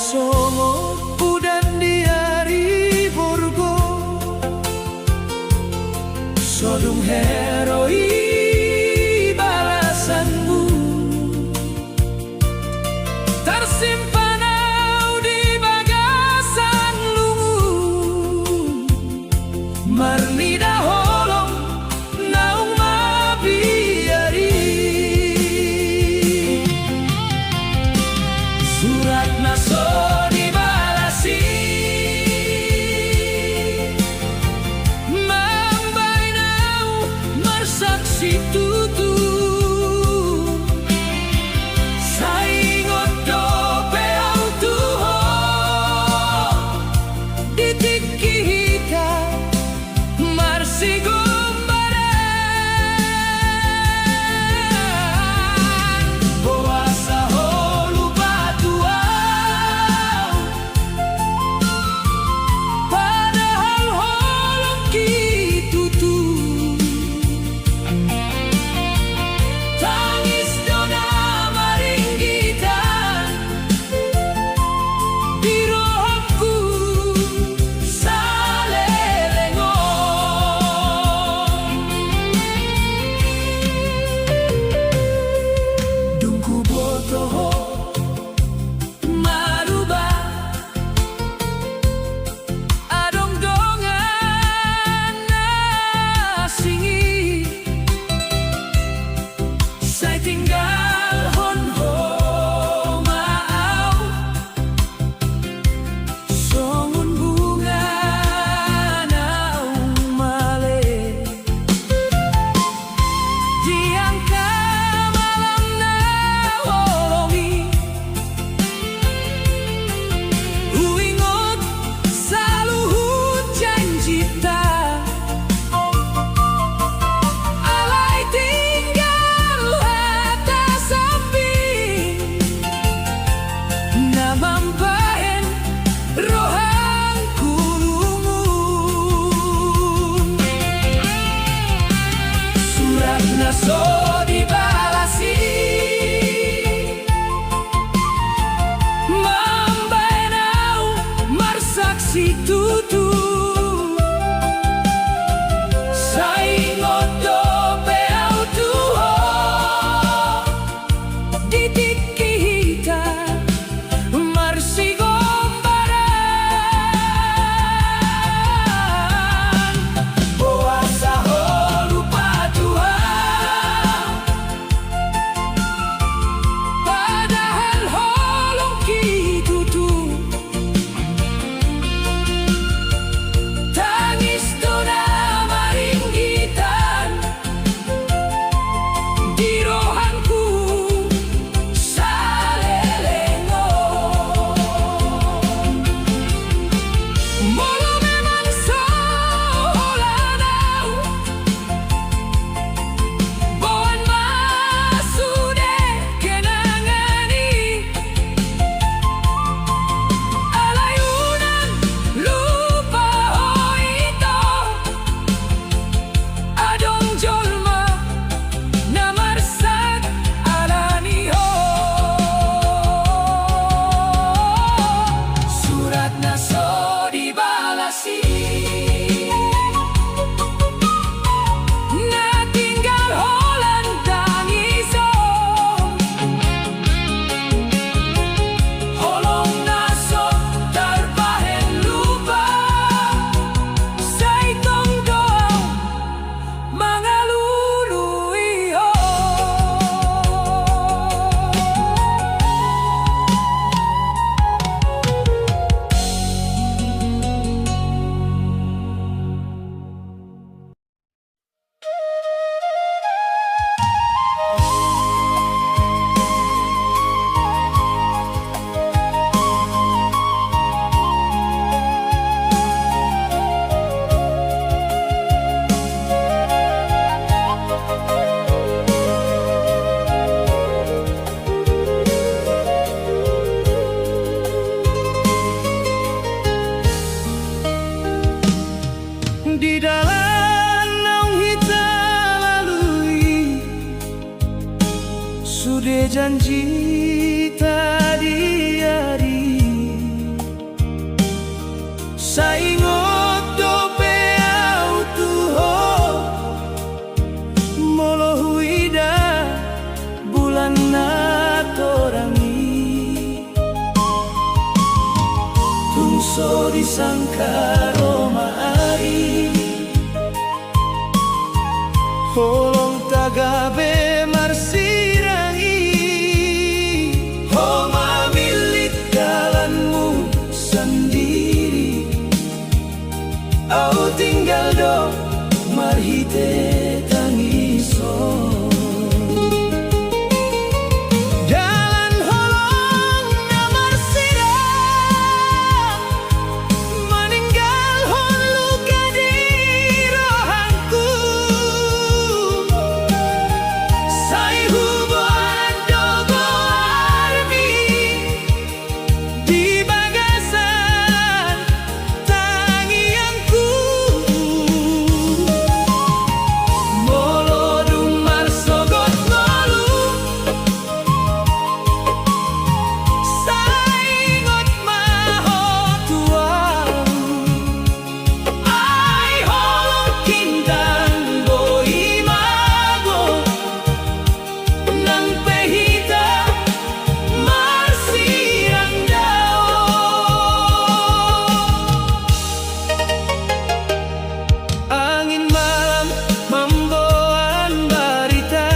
Songon udan di ari borgo, so dung hero i balasanmu. Tarsimpan au di bagasan lungun, marnida holong naung mabiar i. Surat na so dibalas i mambahen au marsaksi tutu. Sai ingot dope au tu ho di tingki hita marsigombaran. Boasa ho lupa tu au, padahal holongki tutu. Tangis do na maringgitan di rohangku saleleng on. Dung huboto ho maruba, adong dongan na asing i, sai tinggalhon ho ma au songon bunga naung male. Di angka malam na holong i, huingot saluhut janjita. Alai tinggal hata samping na mambahen rohangku lungun. Surat na so dibalas i mambahen au marsaksi tutu. Sai ingot dope au tu ho di tingki hita marsigombaran. Boasa ho lupa tu au, padahal holongki tutu. Tangis do na maringgitan di rohangku saleleng on. Molo memang so holan au, boan ma sude kenangan i. Alai unang lupa ho ito, adong jolma na marsak ala ni ho. Surat na so dibalas i na tinggal holan tangis on. Holong na so tarbahen lupa, sai tong do au mangalului ho. Di dalan naung hita lalui, sude janjita di ari Sai ingot dope ahu tu ho, molo huida bulan na torang i. Tung so disangka ro ma ari, holong tagabe marsirang i. Ho mamillit dalanmu sandiri, ahu tinggal do marhite tangis. Dalan holong na marsirang, maninggalhon luka di rohangku. Sai huboan do goarmi di bagasan tangiangku. Molo dung marsogot ngolu, sai ingot ma ho tu ahu. Ai holong kindang boi mago, nang pe hita marsirang dao. Angin malam mamboan barita,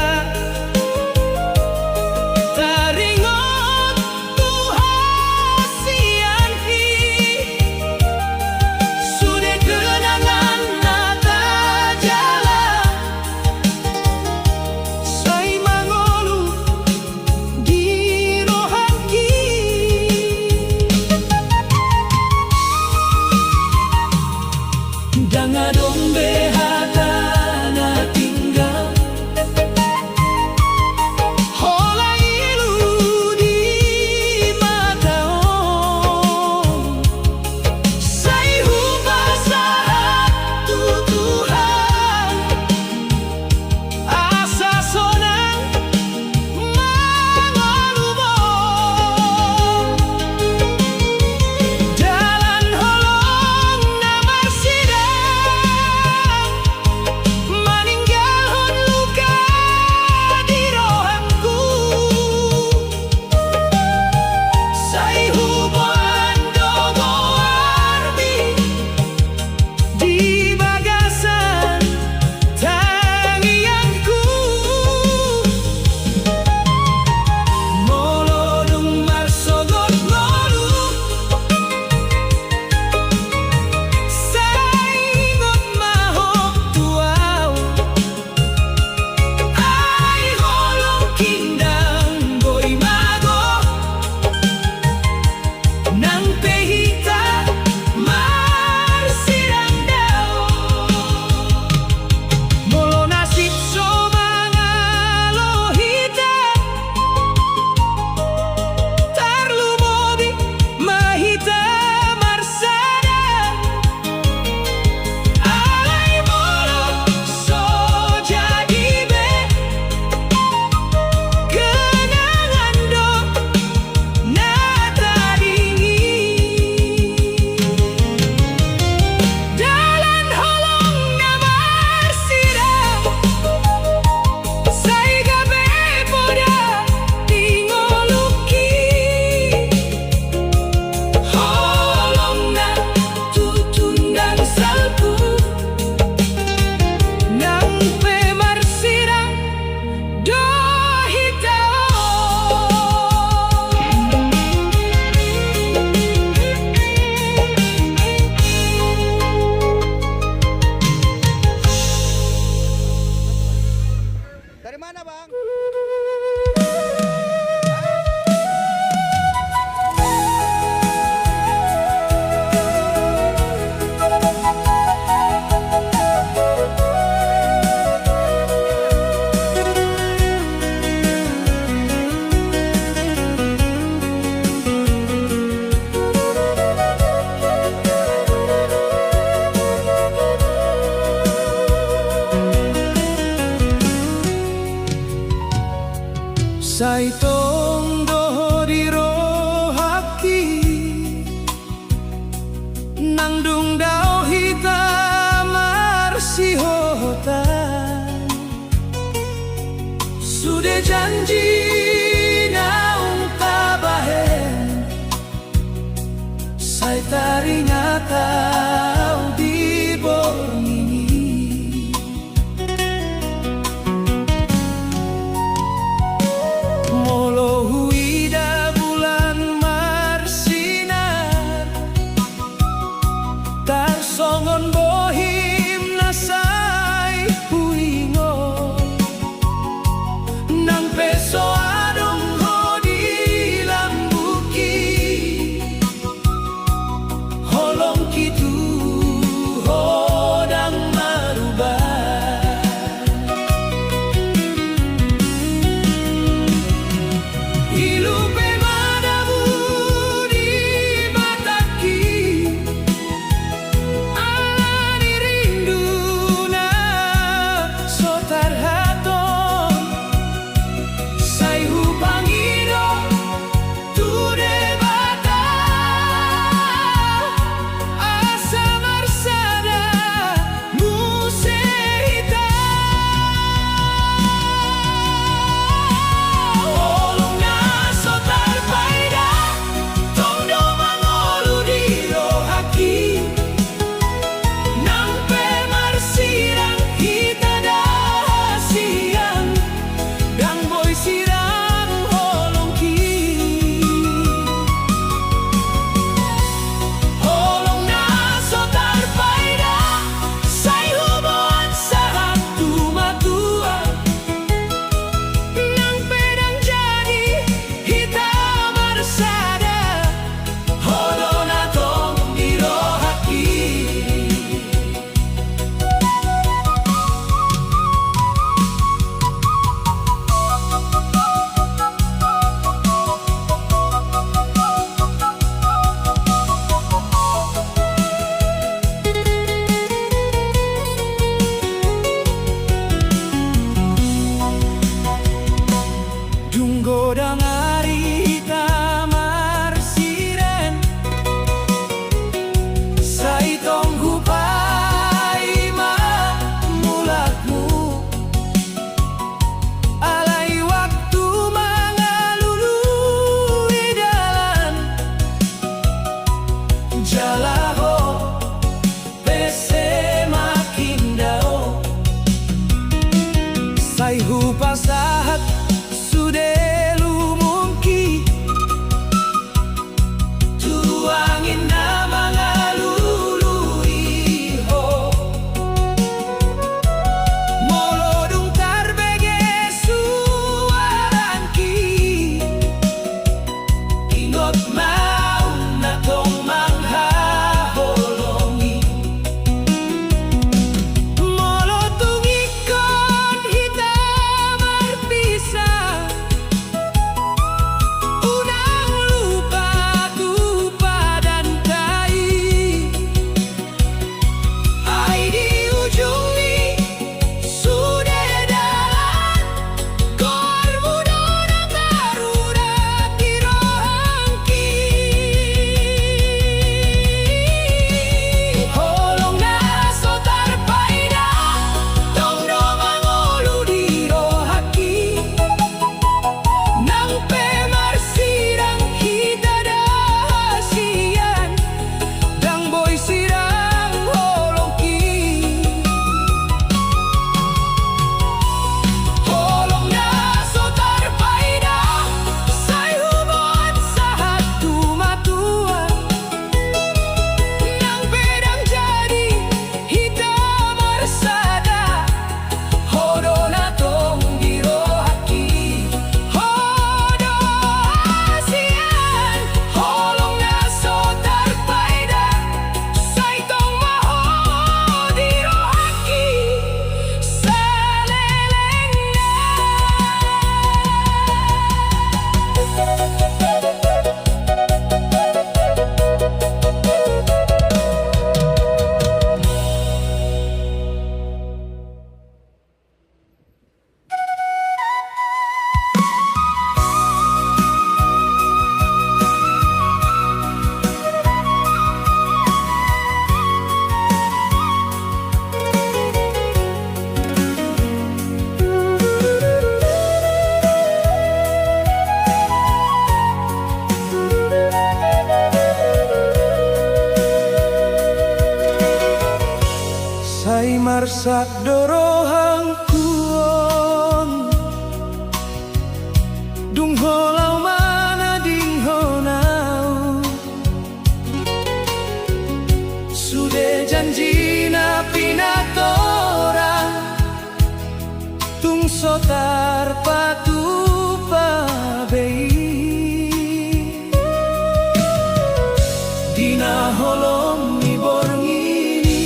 taringot tu hasian i. Sude kenangan na tajalo, sai mangolu di rohangki. Ndang adong be hata na tinggal, holan ilu di mata on. Sai hupasahat tu Tuhan asa sonang mangolu. Dalan holong na marsirang, maninggalhon luka di rohangku. Sai huboan do goarmi di bagasan tangiangku. Molo dung marsogot ngolu, sai ingot ma ho tu ahu. Ai holong kindang boi mago, nang pe hita marsirang dao. Molo nasib so mangalo hita, tarlumobi ma hita marsada. Alai molo so jadi be, kenangan do na tadingin. Dalan holong na marsirang, sai gabe poda di ngolungki. Holong na tutu ndang salpu, nang pe marsirang do hita on. Dari mana, Bang? Sai tong do ho di rohangki, nang Sude janji naung tabahen, sai taringot au di borngin i. Molo huida bulan marsinar, tarsongon bohim na sai huingot, nang pe so adong ho di lambungki, holongki tu ho ndang marubah. Ilu pe madabu di batangki, ala ni rindu na so tarhatop, sai hupangido tu Debata asa marsada muse hita. Holong na so tarpaida tong do mangolu di rohangki, nang pe marsirang hita da hasian, ndang boi sirang holongki. Holong na so tarpaida sai huboan sahat tu matua, nang pe ndang jadi hita marsada, ho do na tong di rohangki. Dung godang ari hita marsiren, sai tong hupaima mulakmu, alai waktu mangalului dalan, jala ho pe semakin dao. Sai hupasahat sude lumuangki tu angin na mangalului ho. Molo dung tarbege suarangki, ingot ma au na tong manghaholongi. Molo tung ingkon hita marpisah, Dohot rohangku on, dung ho laho manadinghon au. Sude janji na pinatorang, tung so tarpatupa be i. Di na holong ni borngin i,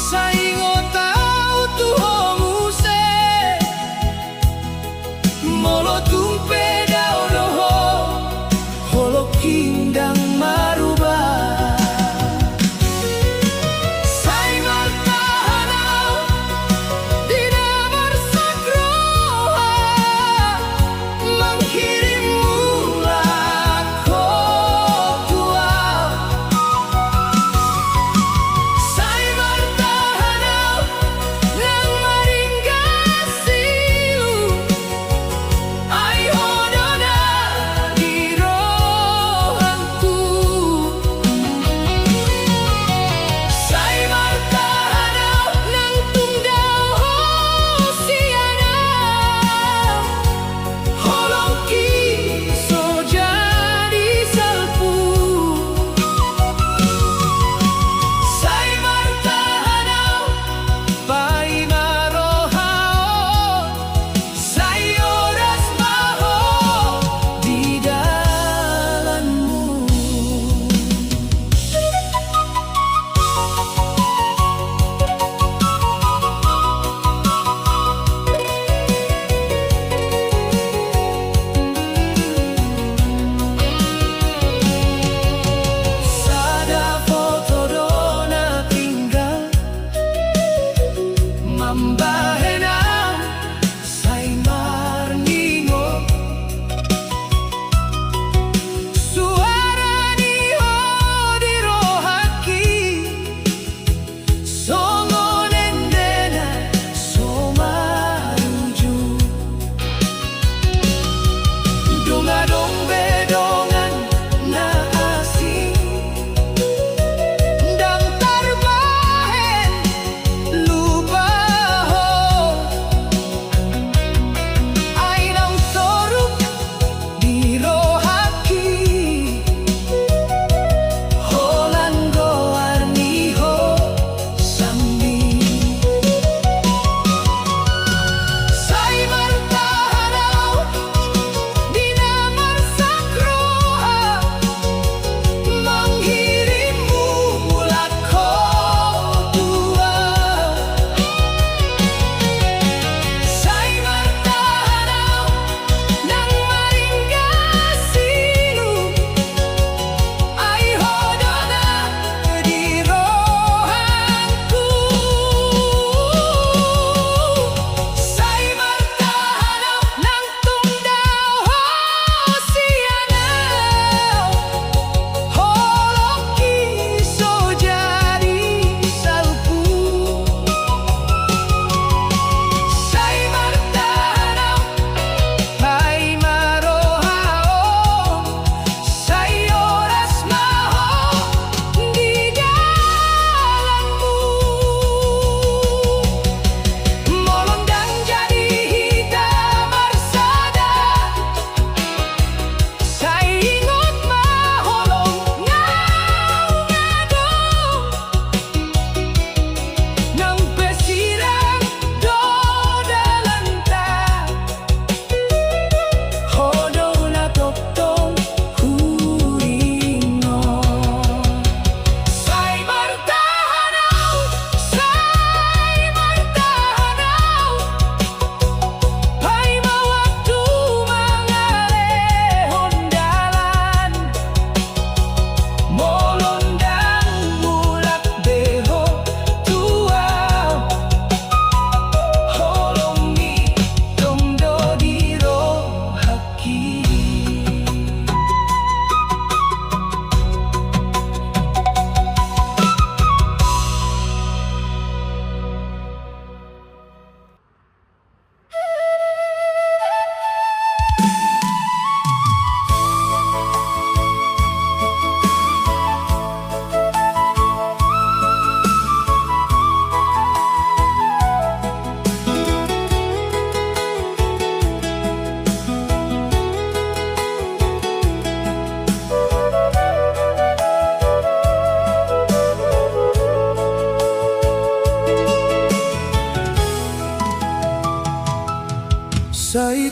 sai ingot au tu ho muse. Molo tung pe dao do ho, holongki ndang maruba. Sai martahan au di na marsak roha, manghirim mulak ho tu au. Sai martahan au nang maringgas ilu, ai ho do na di rohangku. Sai martahan au nang tung dao ho sian au, holongki so jadi salpu. Sai martahan au, paima roha on, sai horas ma ho di dalanmu. Sada foto do na tinggal mambahen au sai marningot. Suara ni ho di rohangki, songon ende na so marujung. Dung adong be dongan na asing, ndang tarbahen lupa ho. Sai